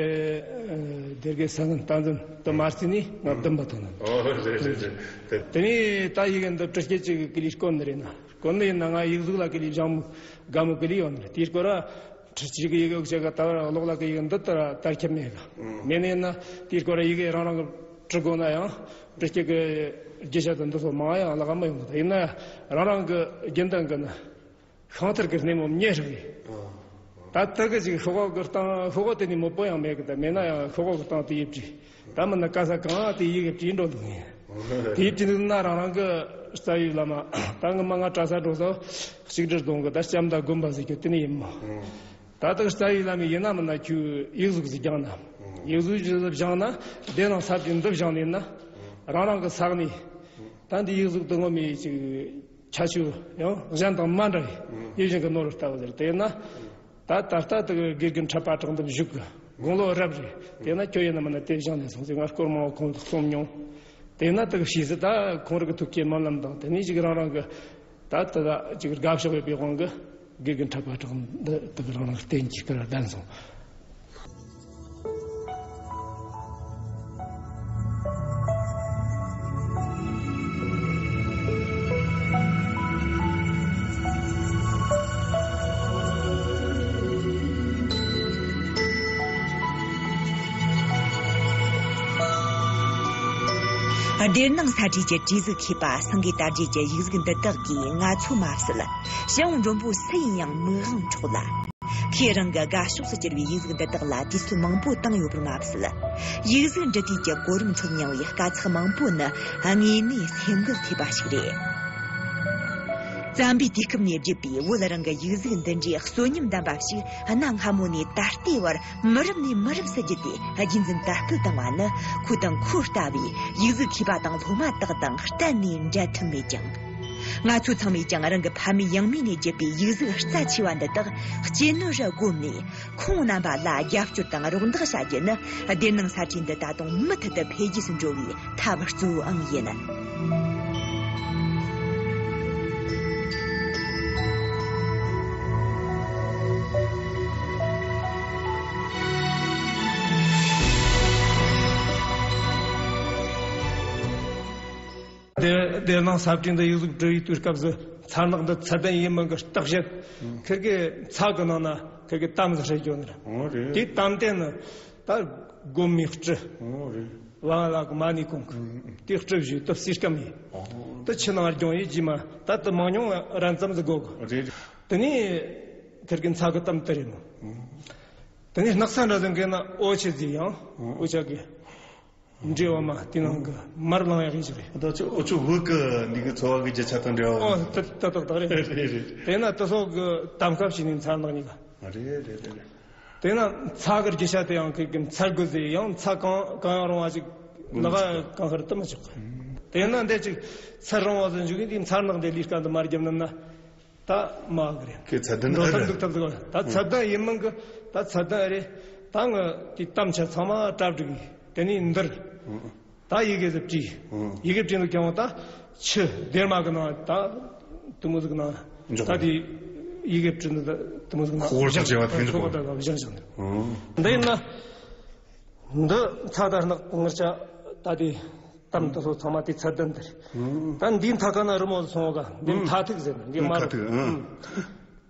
སྡེ་དགེ་ས་ངན་བསྟན་འཛིན་དུ་མ་བརྩིས་ནས་ང་བདུན་པ་ཐོན་ནི། ཨོ། རེད་རེད་རེད། དེ་ནས་ད་ཡི་གེ་འདི་བྲི་སྐད་ཅིག་གི་ལས་དཀོན་ནི་རེད་ན། དཀོན་ནི་ཡིན་ན་ང་ཡིག་གཟུགས་ལ་གི་ལས་སྦྱང་དགའ་མོ་གི་ལས་ཡོད་ནི་རེད། དེའི་སྐོར་ཨ། ཁྲི་གཅིག་གི་ཡི་གེ་ཅིག་ག་ད་བར་ཀློག་ཀླད་ཀྱི་ཡི་གེ་འདི་ལྟར་དར་ཁྱབ་མེད་གི། ཨང་། མེད་ནི་ཡིན་ན་དེའི་སྐོར་ཡི་གེ་རང་རང་གི་བྲི་དགོས་ན་ཡང་བྲི་སྐད་ཀྱི་རྒྱུ་ཆ་དང་འདི་ཚོ་མང་ཡང་ལག་མི་ཡོང་གི། ད་ཡིན་ན་རང་རང་གི་རྒྱུན་ལྡན་གི་ནི་ཤིང་ཐར་གི་སྣེ་མོ་མཉེ་ཧྲིག་གི། ཨང་། ད་ད་གི་ཅིག་ཤོག་ཁག་གི་སྟེང་ཤོག་ཁག་དེ་ནི་མོད་པོ་ཡང་མེད་གི། ད་མེད་ན་ཡང་ཤོག་ཁག་གི་སྟེང་དེ་ཡིབ་ཀྱི། ད་མིན་ན་ག་ས་གང་དེ་ཡི་གེ་བྲིས་འགྲོ་འདུག་ངས། དེ་བྲིས་འདུག་ན་རང་རང་གི་རྩ་བའི་བླ་མ། ད་ངི་མ་ང་གྲྭ་ས་འགྲོ་ས་གཅིག་སྒྲིལ་གདོང་གི་ད་ལྕམ་དང་དགོན་པ་ཟེར་རྒྱུ་དེ་ནི་ཡིན་མོ། ད་ལྟ་རྩ་བའི་བླ་མས་ཡིན་ན་མིན་ན་ཁྱོད་ཡིག་གཟུགས་ཟིག་སྦྱངས་ན། ཡིག་གཟུགས་ཟིག་སྦྱངས་ན་སྡེར་ནང་ས་བྲིས་འདི་སྦྱངས་ནས་ན། རང་རང་གི་ས་གནས། ད་འདི་ཡིག་གཟུགས་དུ་ངོ་མའི་ཅིག་ཁྱད་ཆོས་ཡང་གཞན་དང་མ་འདྲ་བའི་ཡིད་བཞིན་གྱི་ནོར་བུ་ལྟ་བུ་ཟེར། དེས་ན། ད་ད་ལྟ་དེ་གི་དགེ་རྒན་འཕྲལ་པ་གྲགས་འདི་བཞུགས་གི། དགུང་ལོ་རབ་རེད། དེས་ན་ཁྱོད་ཡིན་ན་མིན་ན་དེ་སྦྱངས་ནས་སོང་ཟེར། ང་སྐོར་མང་བོ་ཁོང་དུ་གསུངས་མྱོང་། དེས་ན་དེ་གི་ཕྱིས་སུ་ད་ཁོང་རང་གི་ཐུགས་བསྐྱེད་སྨོན་ལམ་དང་དེ་ནས་ཅིག་རང་རང་གི་ད་ད་ད་ཅིག་དགའ་ཕྱོགས་ཡོད་པའི་དབང་གིས་དགེ་རྒན་འཕྲལ་པ་གྲགས་འདི་དེ་གི་རང་རང་གི་རྟེན་གྱི་སྐལ་བ་ལྡན་སོང་། སྡེར་ནང་ས་བྲིས་ཀྱི་བྲིས་གཟུགས་མཁས་པ་སེང་གེ་དར་རྒྱས་ཀྱི་ཡིག་གཟུགས་འདི་དག་གིས་ང་ཚོ་མ་ཟད། ཞི་ཡོང་མགྲོན་པོ་སུ་ཡིན་ཡང་མིག་དབང་འཕྲོག་ལ། ཁོས་རང་གི་དགའ་ཕྱོགས་སུ་གྱུར་བའི་ཡིག་གཟུགས་འདི་དག་ལ་དུས་ཚོད་མང་པོ་བཏང་ཡོད་པར་མ་ཟད། ཡིག་གཟུགས་འབྲི་དུས་ཀྱི་གོ་རིམ་འཚོལ་མྱོང་བའི་དཀའ་ཚེགས་མང་པོ་ནི་དངོས་གནས་སེམས་འགུལ་ཐེབས་པ་ཞིག་རེད། བཙན་པོའི་དུས་སྐབས་ནས་བརྒྱུད་པའི་བོད་རང་གི་ཡིག་གཟུགས་འདི་འདྲའི་གསོན་ཉམས་ལྡན་པ་ཞིག་གནའ་སྔ་མོ་ནས་ད་ལྟའི་བར་མི་རབས་ནས་མི་རབས་སུ་བརྒྱུད་དེ་རྒྱུན་འཛིན་དར་སྤེལ་བཏང་བ་ནི། ཁོ་དང་ཁོ་ལྟ་བུའི་ཡིག་གཟུགས་མཁས་པ་དང་སློབ་མ་དག་དང་གཏན་ནས་འབྲལ་ཐུབ་མེད་ཀྱང་། ང་ཚོ་ཚང་མས་ཀྱང་རང་གི་ཕ་མེས་ཡང་མེས་ནས་བརྒྱུད་པའི་ཡིག་གཟུགས་རྩ་ཆེ་བ་འདི་དག་གཅེས་ནོར་རུ་བསྒོམས་ནས། ཁོང་རྣམ་པ་ལ་རྒྱབ་སྐྱོར་དང་རོགས་འདེགས་བྱ་རྒྱུ་ནི། སྡེར་ནང་ས་བྲིས་འདི་ད་དུང་མུ་མཐུད་དུ་འཕེལ་རྒྱས་སུ་འགྲོ་བའི་ཐབས་གཙོ་བོའང་ཡིན། དེ་དེ་ནང་ས་བཀྲིས་འདི་ཡིག་གཟུགས་འབྲི་བའི་དུས་སྐབས་སུ་མཚར་ནག་འདི་ཚད་ལྡན་ཡིན་མིན་གྱི་བརྟག་དཔྱད་ཁིར་གི་ཚ་གི་ནང་ན་ཁིར་གི་གཏམ་ཟིག་བཤད་རྒྱུ་ནི་རེད། འོ་རེད། དེ་གཏམ་དེ་ནི་ད་སྒོམ་མེ་སྤྲི། འོ་རེད། ཝང་ལག་མ་ནི་གོང་གི་དེ་སྤྲི་བཞུས་དུ་སྲིད་སྐམ་ཡིན། འོ། དུ་ཆུ་ནང་སྦྱོང་ཡིན་རྗེས་མ་ད་དུ་མང་ཉུང་རན་ཙམ་ཟིག་དགོ་གི། རེད། དེ་ནས་ཁིར་གི་ཚ་གི་གཏམ་དེ་རེད་མོ། དེ་ནས་སྣག་ཚ་འདྲ་ཟིག་གི་ན་འོ་ཆེ་ཟིག་ཡང་འོ་ཆ་གི་འདྲེ་བ་མ་དེ་ནང་གི་མར་ལང་ཡག་ཡིན་ཞིག་རེད། ད་ཅི་འུ་ཚོ་བོད་ཀྱི་འདི་གི་འཚོ་བ་གི་རྒྱུ་ཆ་དང་འབྲེལ་བ། ཨོ་ད་ད་ཏག་ཏག་རེད། རེད་རེད། དེ་ན་དེ་སོགས་ཀྱི་གཏམ་ཁ་བྱས་ནས་མཚར་ནག་གཉིས་ཀ། རེད་རེད་རེད་རེད། དེ་ན་ཚ་གི་རྒྱུ་ཆ་དེ་ཡང་ཁི་གི་མཚར་དགོས་ཟེར་ཡང་ཚ་གང་གང་ཡང་རུང་བ་ཞིག་ལག་གང་ཤར་དུ་མི་ཆོག་གི། དེ་ན་འདི་ཅིག་ཚར་རུང་བ་ཟིག་འཇུག་གི་འདི་མཚར་ནག་འདི་ལས་ཀ་འདི་མ་རྒྱབ་ནམ་ན། ད་མ་གི་རེད། ཁྱེད་ཚད་ལྡན་འགྲོ་ཨེ་ཐབས་རེད། འདུག་ཐབས་འདུག་ད་ཚད་ལྡན་ཡིན་མིན་གི་ད་ཚད་ལྡན་རེད། ད་ང་དེ་གཏམ་ཆ་ཚང་མ་གྲ་སྒྲིག་ཡིན། དེ་ནས་འདིར་ཨང་། ད་ཡི་གེ་ཟིག་བྲིས། ཨང་། ཡི་གེ་བྲིས་འདུག་ཀྱང་ད་ཆུ་སྡེར་མ་གི་ནང་ད་དུ་མོ་ཟིག་ནང་འཇོག་ད་དེ་ཡི་གེ་བྲིས་འདུག་ད་དུ་མོ་ཟིག་ནང་ཁོ་བོར་ཐག་བཅད་པ་དེ་འཇོག་ཁོ་བོ་ད་བཞག་བཞག་ནས། ཨང་། འདི་ཡིན་ན་འདི་ཚ་ད་ནག་ངར་ཆ་ད་དེ། གཏམ་དེ་ཚོ་ཚང་མ་དེ་ཚད་ལྡན་དེ་རེད། ཨང་། ད་འདིའི་མཐའ་ཁ་ན་རི་མོ་སོང་ག་འདི་ཨང་། མཐའ་ཐིག་ཟེར་ན་འདི་མ་མཐའ་རུ་ཐིག་ཨང་།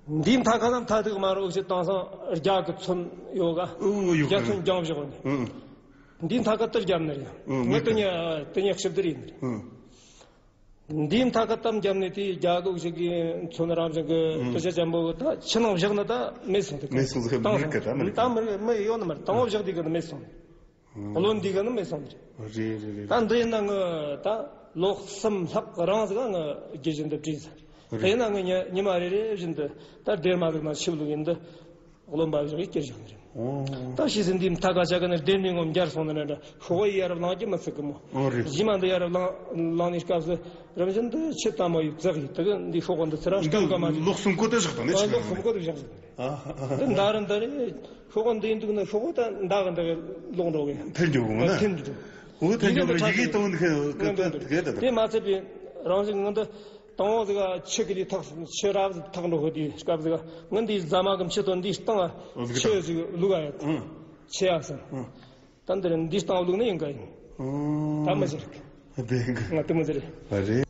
ཨང་། འདིའི་མཐའ་ཁ་ན་མཐའ་ཐིག་མ་རུ་འུ་ཆོ་དེང་སང་རྒྱ་གི་ཚོན་ཡོད་ག་ཨོ་ཡོད་རྒྱ་ག་ཚོན་རྒྱང་བཞག་ནི། ཨང་། འདིའི་མཐའ་ཁ་དེར་རྒྱབ་ནི་རེད། ཨང་། ངས་དེ་ཉིད་དེ་ཉིད་ཞིབ་བསྡུར་ཡིན་ནི་རེད། ཨང་། འདིའི་མཐའ་ཁ་གཏམ་རྒྱབ་ནི་དེ་རྒྱ་གི་འུ་ཆོ་གི་ཚོན་རང་བཞིན་གི་ཨང་། དེ་ཆ་ཅན་པོ་གི་ད་ཕྱི་ནང་བཞག་ནི་ད་མེད་སོང་དེ་མེད་སོང་ཟེར་དེང་མི་རིགས་གི་ད་མི་རིགས་ད་མི་རིགས་མི་ཡོད་ནི་མ་རེད། དང་བོ་བཞག་དེ་གི་ནི་མེད་སོང་། བློ་འདི་ག་ནི་མེད་སོང་རེད། རེད་རེད་རེད། ད་འདི་ཡིན་ན་ངི་ད་ལོ་གསུམ་ལྷག་རིང་ཟིག་ང་རྒྱུ་བཞིན་དུ་བྲིས་ཟིན། རེད། དེ་ཡིན་ན་ངི་ཉི་ཉི་མ་རེ་རེ་བཞིན་དུ་ད་སྡེར་མ་ཟིག་ནང་ཆིབས་ལུག་ཡིན་འདི་རློན་པ་བཞག་གིས་ཀྱེར་བཞག་ནི་རེད། ཨོ། ད་ཤི་ཟིན་འདི་མཐའ་ཀ་ཆ་ག་ནི་སྡེར་མའི་ངོ་འབྱར་སོང་ནི་རེད། ཤོག་བུ་ཡར་བླངས་ཀྱི་མི་ཚུགས་གི་མོ། ཨོ་རེད། གཞི་མ་འདི་ཡར་བླངས་བླངས་ནས་སྐབས་སུ་རིམ་བཞིན་དུ་ཆུ་དྭངས་མོ་ཡིས་བཙག་ཡིས་དེ་གི་འདི་ཤོག་གུ་འདི་ཚུར་ར་སྐམ་ག་མ་འདི་ལོག་སུམ་གོ་དུ་བཞག་དང་ནི་ཆུ་ལོག་སུམ་གོ་དུ་བཞག་ཟིན། ཨ་ཧ་ཧ། འདི་མདའ་རུ་འདི་རེད། ཤོག་གུ་འདི་ཡིན་འདུག་ན་ཤོག་གུ་ད་མདའ་གི་འདི་གི་ལོག་འགྲོ་གི། འཐེན་འགྲོ་གི་མ་ན། འཐེན་འགྲོ། འོ་འཐེན་འགྲོ་གི་ཡི་གེ་གཏོང་འདི་གི་གི་གི་གི་ད། དེ་མ་ཚད་པའི་རང་བཞིན་ངང་འདི་དང་བོ་ཟིག་ཆུ་གི་ལི་ཐག་ཆུ་རབ་ཟིག་ཐག་འགྲོ་གི་དུས་སྐབས་ཟིག་ངང་འདི་ཟ་མ་གི་མཆུ་ཏོ་འདི་སྟེང་ཆུ་ཟིག་བླུག་ཨ་ཡ། ཆེ་ཡ་སམ། ད་འདི་རེད་འདི་སྟེང་བླུག་ནི་ཡིན་ག་ཡིན། ད་མི་ཟེར་གི། ང་དེ་མི་ཟེར། རེད།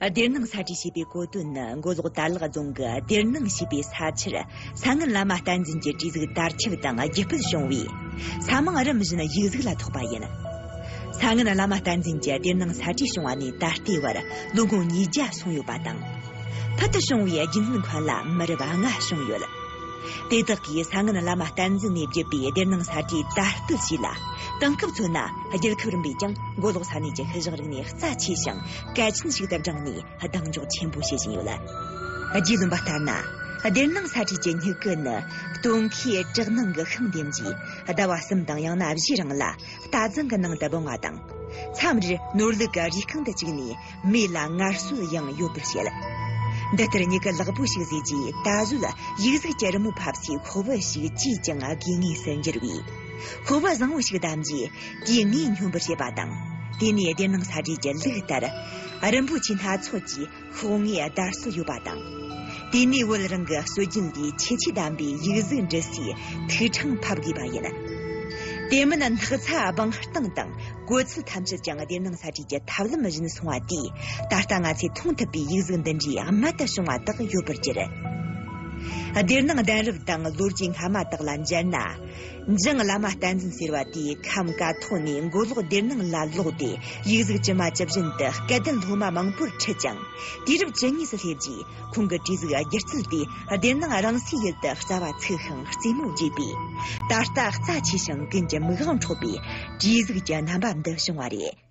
སྡེར་ནང་ས་བྲིས་ཞེས་པའི་གོ་དོན་ནི་མགོ་ལོག་དར་ལག་རྫོང་གི་སྡེར་ནང་ཞེས་པའི་ས་ཆར་ས་ངན་བླ་མ་བསྟན་འཛིན་གྱི་གྲས་གཟིགས་དར་ཁྱབ་དང་རྒྱུད་སྤེལ་བྱུང་བས། ས་མིང་རིམ་བཞིན་ཡིག་གཟུགས་ལ་ཐོགས་པ་ཡིན། ས་ངན་བླ་མ་བསྟན་འཛིན་གྱི་སྡེར་ནང་ས་བྲིས་བྱུང་བ་ནས་ད་ལྟའི་བར་ལོ་ངོ་ཉིས་བརྒྱ་སོང་ཡོད་པ་དང་། ཕུལ་དུ་བྱུང་བའི་རྒྱུན་འཛིན་མཁན་ལ་མི་རབས་ལྔ་བྱུང་ཡོད། དེ་དག་གིས་ས་ངན་བླ་མ་བསྟན་འཛིན་ནས་བརྒྱུད་པའི་སྡེར་ནང་ས་བྲིས་དར་སྤེལ་བྱས་ལ། དེང་སྐབས་མཚོན་ན་རྒྱལ་ཁབ་རིམ་པས་ཀྱང་མགོ་ལོག་ས་གནས་ཀྱི་ཤུལ་བཞག་རིག་གནས་རྩ་ཆེ་ཞིང་གལ་ཆེན་ཞིག་ཏུ་བགྲངས་ནས་གདེང་འཇོག་ཆེན་པོ་བྱེད་བཞིན་ཡོད། རྒྱུས་ལོན་པ་ལྟར་ན། སྡེར་ནང་ས་བྲིས་ཀྱི་སྨྱུ་གུ་ནི་སྟོན་ཁའི་བྲག་ནང་གི་ཤིང་ལྡེམ་གྱིས་ཟླ་བ་གསུམ་དང་ཡང་ན་བཞིའི་རིང་ལ་རྟ་རྫིང་གི་ནང་དུ་སྦང་བ་དང་། མཚམས་རེར་ནོར་ལུག་གི་རུས་རྐང་དུ་བཅུག་ནས། མེ་ལ་ངལ་གསོ་ཡང་ཡོད་པར་བཤད། འདི་ལྟར་མྱུ་གུ་ལེགས་པོ་ཞིག་བཟོས་རྗེས་ད་གཟོད་ཡིག་གཟུགས་ཀྱི་རི་མོ་ཕབ་སའི་ཤོག་བུ་ཞིག་ཅིས་ཀྱང་དགོས་ངེས་སུ་འགྱུར་བས། ཤོག་བུ་བཟང་བོ་ཞིག་བདམས་རྗེས་དེའི་ངོས་སྙོམས་པར་བྱེད་པ་དང་། དེ་ནས་སྡེར་ནང་ས་བྲིས་ཀྱི་ལུགས་ལྟར་རིན་པོ་ཆེའི་སྣ་ཚོགས་ཀྱི་ཤོག་ངོས་བརྡར་སྲོལ་ཡོད་པ་དང་། དེ་ནས་བོད་རང་གི་སྲོལ་རྒྱུན་ལས་ཆེས་ཆེར་ལྡན་པའི་ཡིག་གཟུགས་འབྲི་སའི་ཐིག་ཕྲེང་ཕབ་དགོས་པ་ཡིན། དེ་མིན་སྣག་ཚ་སྦང་སྟངས་དང་། གོ་ཚུལ་ཐམས་ཅད་ཀྱང་སྡེར་ནང་ས་བྲིས་ཀྱི་ཐབས་ལམ་བཞིན་སོང་བ་དེས་ད་ལྟ་ང་ཚོས་མཐོང་ཐུབ་པའི་ཡིག་གཟུགས་འདི་འདྲའི་རྨད་དུ་བྱུང་བ་དག་ཡོད་པར་གྱུར། སྡེར་ནང་གདན་རབས་དང་ལོ་རྒྱུས་སྔ་མ་དག་ལ་མཇལ་ན། འཇང་བླ་མ་བསྟན་འཛིན་ཟེར་བ་དེས་ཁམས་ཀ་ཐོག་ནས་མགོ་ལོག་སྡེར་ནང་ལ་ལོག་སྟེ་ཡིག་གཟུགས་ཇི་མ་ཇི་བཞིན་དུ་སྐལ་ལྡན་སློབ་མ་མང་པོར་ཁྲིད་ཅིང་དུས་རབས་བཅུ་གཉིས་སུ་སླེབས་རྗེས། ཁོང་གི་བྲིས་གཟུགས་སྒྱུ་རྩལ་དེ་སྡེར་ནང་རང་སའི་ཡུལ་དུ་རྩ་བ་ཚུགས་ཤིང་རྩེ་མོ་རྒྱས་པས། ད་ལྟ་རྩ་ཆེ་ཞིང་ཀུན་གྱི་མིག་དབང་འཕྲོག་པའི་བྲིས་གཟུགས་ཀྱི་རྣམ་པ་འདི་བྱུང་བ་རེད།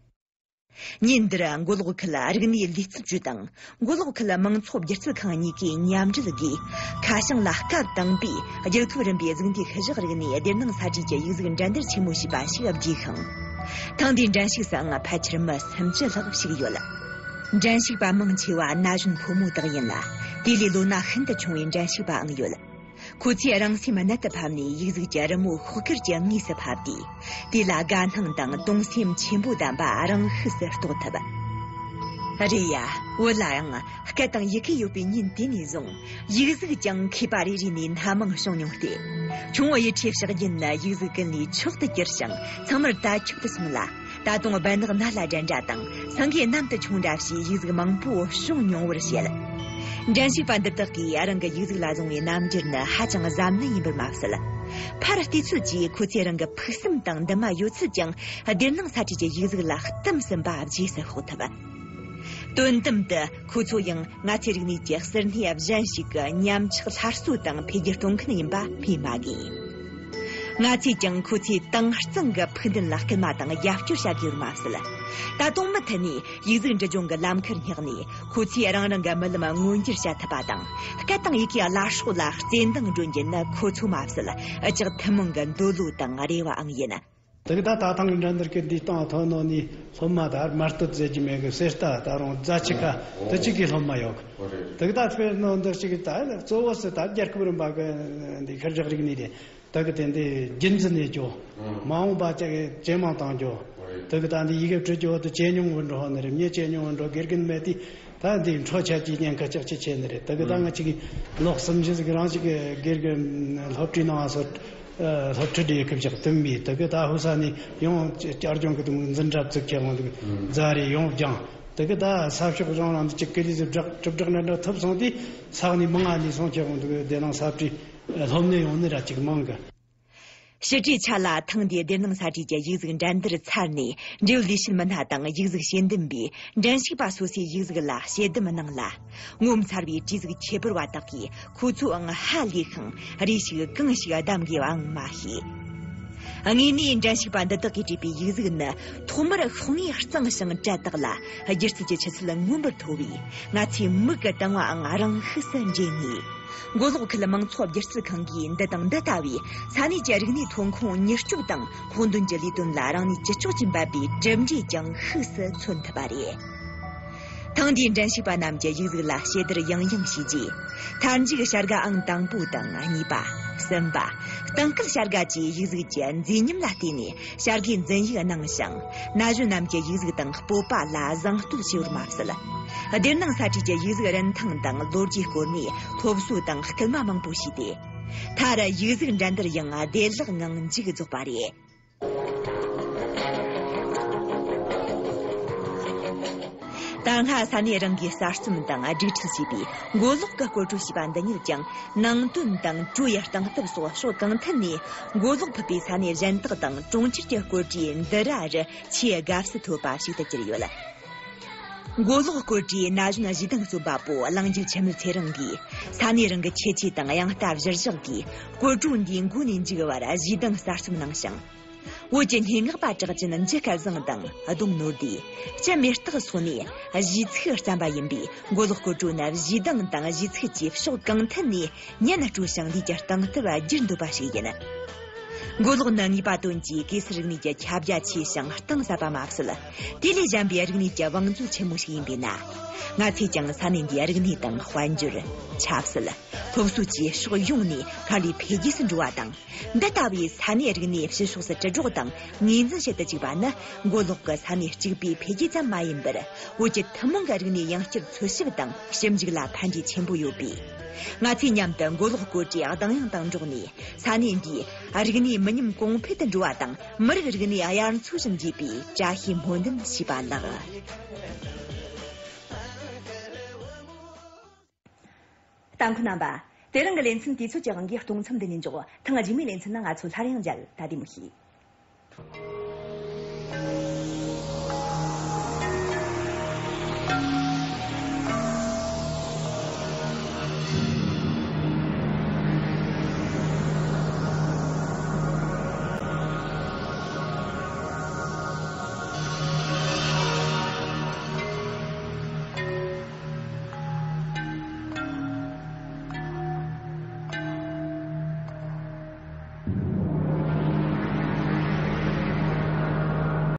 ཉིན་འདིར་མགོ་ལོག་ཁུལ་རིག་གནས་ལུས་རྩལ་ཅུས་དང་མགོ་ལོག་ཁུལ་མང་ཚོགས་སྒྱུ་རྩལ་ཁང་གཉིས་ཀས་མཉམ་འབྲེལ་སྒོས་ཁ་བྱང་ལ་སྐབས་དང་པོའི་རྒྱལ་ཁབ་རིམ་པའི་གཟུགས་འདས་ཤུལ་བཞག་རིག་གནས་སྡེར་ནང་ས་བྲིས་ཀྱི་ཡིག་གཟུགས་འགྲན་བསྡུར་ཆེན་མོ་ཞེས་པ་ཞིག་བརྒྱུས་ཤིང་། ཐེངས་འདིའི་འགྲན་ཞུགས་སུའང་ཕལ་ཆེར་མི་སུམ་ཅུ་ལྷག་ཞུགས་ཡོད། འགྲན་ཞུགས་པ་མང་ཆེ་བ་ན་གཞོན་ཕོ་མོ་དག་ཡིན་ལ། དེ་ལས་ལོ་ན་ཤིན་ཏུ་ཆུང་བའི་འགྲན་ཞུགས་པའང་ཡོད། ཁོ་ཚོས་རང་སེམས་གནད་དུ་ཕབ་ནས་ཡིག་གཟུགས་ཀྱི་རི་མོ་ཤོག་དཀར་གྱི་ངོས་སུ་ཕབ་སྟེ། དེ་ལ་དགའ་སྣང་དང་གདུང་སེམས་ཆེན་པོ་ལྡན་པ་རང་ཤུགས་སུ་རྟོགས་ཐུབ། རེད་ཡ། བོད་ལའང་སྐད་དང་ཡི་གེ་ཡོད་པའི་ཉིན་དེ་ནས་བཟུང་ཡིག་གཟུགས་ཀྱང་མཁས་པ་རེ་རེ་ནས་སྣ་མང་བྱུང་མྱོང་སྟེ། ཁྱུང་བོ་ཡུལ་ཁྲིའི་ཕྱག་རྒྱན་ནི་ཡིག་གཟུགས་ཀུན་ལས་མཆོག་ཏུ་གྱུར་ཞིང་ཚང་མར་དར་ཁྱབ་ཏུ་སོང་ལ། ད་ ད་དུང་སྦི་ནག་ནཱ་ལ་འགྲན་འདྲ་དང་སེང་གེ་གནམ་དུ་མཆོང་འདྲ་བྱས་ཡིག་གཟུགས་མང་པོ་བྱུང་མྱོང་བར་བཤད། འགྲན་ཞུགས་པ་འདི་དག་གིས་རང་གི་ཡིག་གཟུགས་ལ་བཟུང་བའི་རྣམ་འགྱུར་ནི་ཧ་ཅང་གཟབ་ནན་ཡིན་པར་མ་ཟད། ཕར་བལྟས་ཚོད་ཀྱིས་ཁོ་ཚོས་རང་གི་ཕུགས་བསམ་དང་འདུན་མ་ཡོད་ཚད་ཀྱང་སྡེར་ནང་ས་བཀྲའི་ཡིག་གཟུགས་ལ་གཏིང་ཟབ་པ་རྗེས་སུ་དཔོག་ཐུབ། དོན་དམ་དུ་ཁོ་ཚོ་ཡང་ང་ཚོའི་རིག་གནས་ཀྱི་གསེར་སྣེ་གཞན་ཞིག་གི་ཉམས་ཆག་སླར་གསོ་དང་འཕེལ་རྒྱས་གཏོང་མཁན་ཡིན་པ་སྨོས་མ་དགོས། ང་ཚོས་ཀྱང་ཁོ་ཚོའི་དྭངས་གཙང་གི་ཕུགས་འདུན་ལ་སྐུལ་མ་དང་རྒྱབ་སྐྱོར་བྱ་དགོས་པར་མ་ཟད། ད་དུང་མུ་མཐུད་ནས་ཡིག་གཟུགས་འབྲི་སྦྱོང་གི་ལམ་ཁར་བསྙེགས་ནས་ཁོ་ཚོས་རང་རང་གི་རྨི་ལམ་མངོན་འགྱུར་བྱ་ཐུབ་པ་དང་། སྐད་དང་ཡི་གེའི་བླ་སྲོག་ལ་བརྩེ་འདང་སྒྲོན་རྒྱུ་ནི་ཁོ་ཚོ་མ་ཟད་འུ་ཅག་ཐུན་མོང་གི་འདོད་བློ་དང་རེ་བའང་ཡིན། དེ་གི་ད་ད་ཐེངས་འགྲན་བསྡུར་གི་འདིའི་སྟེང་ཐོན་ནོ་ནི་སློབ་མ་ད་མ་སྟོད་ཟེར་གྱི་མེད་གི། གསེར་རྟ་ད་རུང་རྫ་ཆུ་ཁ་དེ་གཅིག་གི་སློབ་མ་ཡོད་གི། དེ་གི་ད་དཔེར་ན་འདི་གཅིག་གི་ད་གཙོ་བོ་སི་ད་རྒྱལ་ཁབ་རིམ་པ་གི་འདི་ཤར་བཞག་རིག་གནས་རེད། དེ་གི་དེ་འདི་རྒྱུན་འཛིན་ནས་ཅོ་མ་འོངས་པ་ཅག་གི་ཇེ་མང་བཏང་ཅོ། དེ་གི་ད་འདི་ཡི་གེ་བྲི་ཅོ་དེ་ཇེ་ཉུང་བོ་འགྲོ་ནི་རེད། མྱི་ཇེ་ཉུང་བོ་འགྲོ། དགེ་རྒན་མེད་དུས་ད་འདི་འཕྲོ་ཆད་ཀྱི་ཉེན་ཁ་ཅག་ཅི་ཆེ་ནི་རེད། དེ་གི་ད་ང་གཅིག་གི་ལོ་གསུམ་བཞི་ཟིག་རང་གཅིག་གི་དགེ་རྒན་སློབ་གྲྭའི་ནང་སོ། སློབ་ཁྲིད་ཡེ་གི་བཞག་དུམ་མི་དེ་གི་ད་ཧུ་ས་ནས་ཡང་བསྐྱར་སྦྱོང་གི་དུམ་འཛིན་གྲྭ་བཙུགས་ཁྱེར་འོང་དུ་རྫ་རེ་ཡང་སྦྱང་། དེ་གི་ད་ས་ཕྱོགས་གཞུང་རང་དུ་གཅིག་གི་ལས་སུ་བསྒྲགས་གྲུབ་བསྒྲགས་འདྲ་འདྲ་ཐུབ་སོང་དུས་ས་ནས་མི་ང་ལས་སོང་ཁྱེར་འོང་དུ་གི་དེ་ནང་ས་བཀྲའི་སློབ་གནས་ཡོང་ནི་ར་གཅིག་མང་གི། ཕྱི་དྲོའི་ཆ་ལ་ཐེངས་འདིའི་སྡེར་ནང་ས་བཀྲའི་ཡིག་གཟུགས་འགྲན་བསྡུར་ཚར་ནས་འབྲེལ་ཡོད་ལས་བྱེད་མི་སྣ་དང་ཡིག་གཟུགས་དཔྱད་འདེམས་པས་འགྲན་ཞུགས་པ་སོ་སོའི་ཡིག་གཟུགས་ལ་དཔྱད་འདེམས་གནང་ལ། ངོ་མཚར་བའི་བྲིས་གཟུགས་ཁྱད་པར་བ་དག་གིས་ཁོ་ཚོའང་ཧ་ལས་ཤིང་རེ་ཞིག་གང་ཞིག་བདམས་དགོས་པའང་མ་ཤེས། དངོས་གནས་འགྲན་ཞུགས་པ་འདི་དག་གིས་བྲིས་པའི་ཡིག་གཟུགས་ནི་ཐོག་མར་ཤོག་ངོས་གཙང་ཞིང་གྲལ་དག་ལ་སྒྱུ་རྩལ་གྱི་ཆུ་ཚད་མངོན་པར་མཐོ་བས་ང་ཚོའི་མིག་གི་དང་བའང་རང་ཤུགས་སུ་འདྲེས་ནས། མགོ་ལོག་ཁུལ་མང་ཚོགས་སྒྱུ་རྩལ་ཁང་གིས་འདི་དང་འདི་ལྟ་བུའི་ས་གནས་ཀྱི་རིག་གནས་ཐོན་ཁུངས་མྱུར་སྐྱོབ་དང་ཕོགས་འདོན་གྱི་ལས་དོན་ལ་རང་ནུས་ཅི་ལྕོགས་ཀྱིས་འབད་པའི་གྲུབ་འབྲས་ཀྱང་ཤུགས་སུ་མཚོན་ཐུབ་པ་རེད། ཐེངས་འདིའི་འགྲན་ཞུགས་པ་རྣམས་ཀྱི་ཡིག་གཟུགས་ལ་ཞིབ་བསྡུར་ཡང་ཡང་བྱས་རྗེས། མཐར་མཇུག་བྱ་དགའ་ཨང་དང་པོ་དང་གཉིས་པ། གསུམ་པ། སྟེང་སྐུད་བྱ་དགའ་བཅས་ཡིག་གཟུགས་ཀྱི་མཛེས་ཉམས་ལ་བལྟས་ནས་བྱ་དགའི་འཛིན་ཡིག་གནང་ཞིང་། ན་གཞོན་རྣམས་ཀྱི་ཡིག་གཟུགས་དང་སྤོབས་པ་ལ་བཟང་བསྟོད་བྱས་པར་མ་ཟད། སྡེར་ནང་ས་བཀྲའི་གྱི་ཡིག་གཟུགས་རིན་ཐང་དང་ལོ་རྒྱུས་སྐོར་ནས་སློབ་གསོ་དང་སྐུལ་མ་མང་པོ་བྱས་ཏེ། མཐར་ཡིག་གཟུགས་འགྲན་བསྡུར་ཡང་བདེ་བླགངང་མཇུག་རྫོགས་པ་རེད། ད་སྔ་ས་གནས་རང་གིས་གསར་རྩོམ་དང་སྒྲིག་ཁྲིད་བྱས་པའི་མགོ་ལོག་གི་སྐོར་བྲོ་ཞེས་པ་འདི་ཉིད་ཀྱང་ནང་དོན་དང་བྲོ་ཡི་སྟེང་སྟབས་སོགས་ཕྱོགས་གང་ཐད་ནས་མགོ་ལོག་ཕུད་པའི་ས་གནས་གཞན་དག་དང་གྲོང་ཁྱེར་གྱི་སྐོར་བྲོའི་འདི་ར་རུ་ཆེས་དགའ་བསུ་ཐོབ་པ་ཞིག་ཏུ་གྱུར་ཡོད། མགོ་ལོག་སྐོར་བྲོའི་ན་གཞོན་གཞས་གདངས་རྩོམ་པ་པོ་གླང་རྒྱལ་འཆི་མེད་ཚེ་རིང་གིས་ས་གནས་རང་གི་ཁྱད་ཆོས་དང་དབྱངས་རྟ་གཞིར་བཞག་གིས་སྐོར་བྲོ་འདིའི་མགོ་ནས་མཇུག་བར་གཞས་གདངས་གསར་རྩོམ་གནང་ཞིང་། བོད་ཀྱི་སྙན་ངག་པ་གྲགས་ཅན་འཇུ་སྐལ་བཟང་དང་ལྡོང་ནོར་བདེ། ལྕམ་མེ་སྟག་སོགས་ནས་གཞས་ཚིག་བརྩམས་པ་ཡིན་པས། མགོ་ལོག་སྐོར་བྲོ་ནི་གཞས་གདངས་དང་གཞས་ཚིག་བཅས་ཕྱོགས་གང་ཐད་ནས་ཉན་སྤྲོ་ཞིང་ལུས་ཀྱི་སྟེང་སྟབས་བསྒྱུར་འདོད་པ་ཞིག་ཡིན། མགོ་ལོག་ནི་ངེས་པ་དོན་གྱིས་གེ་སར་རིག་གནས་ཀྱི་ཁྱབ་རྒྱ་ཆེ་ཞིང་གཏིང་ཟབ་པ་མ་ཟད། དེ་ལས་གཞན་པའི་རིག་གནས་ཀྱི་བང་མཛོད་ཆེན་མོ་ཞིག་ཡིན་པས་ན། ང་ཚོས་ཀྱང་ས་གནས་འདིའི་རིག་གནས་དང་དཔལ་འབྱོར། ཆབ་སྲིད། སློབ་གསོ་བཅས་ཕྱོགས་ཡོངས་ནས་སྔར་ལས་འཕེལ་རྒྱས་སུ་འགྲོ་བ་དང་། འདི་ལྟ་བུའི་ས་གནས་རིག་གནས་ཕྱི་ཕྱོགས་སུ་དྲིལ་སྒྲོག་དང་ངོས་འཛིན་བྱེད་དུ་བཅུག་པ་ནི་མགོ་ལོག་གི་ས་གནས་གཅིག་པུའི་འཕེལ་རྒྱས་ཙམ་མ་ཡིན་པར། བོད་ཀྱི་ཐུན་མོང་གི་རིག་གནས་ཡང་བསྐྱར་འཚོལ་ཞིབ་དང་ཞིབ་འཇུག་ལ་ཕན་འབྲས་ཆེན་པོ་ཡོད་པས། ང་ཚོས་མཉམ་དུ་མགོ་ལོག་སྐོར་བྲོའི་གདངས་དབྱངས་དང་འགྲོགས་ནས། ས་གནས་འདིའི་རིག་གནས་མི་ཉམས་གོང་འཕེལ་དུ་འགྲོ་བ་དང་། མི་རིགས་རིག་གནས་དབྱར་མཚོ་བཞིན་རྒྱས་པའི་བཀྲ་ཤིས་སྨོན་འདུན་ཞུས་པ་ལགས། ལྟ་མཁན་རྣམ་པ། དེ་རིང་གི་ལེ་ཚན་དུས་ཚོད་ཀྱི་དབང་གིས་གཏོང་མཚམས་འདི་ནས་འཇོག་ཐེངས་རྗེས་མའི་ལེ་ཚན་ནང་ང་ཚོ་སླར་ཡང་མཇལ། ད་བདེ་མོ་བྱོས།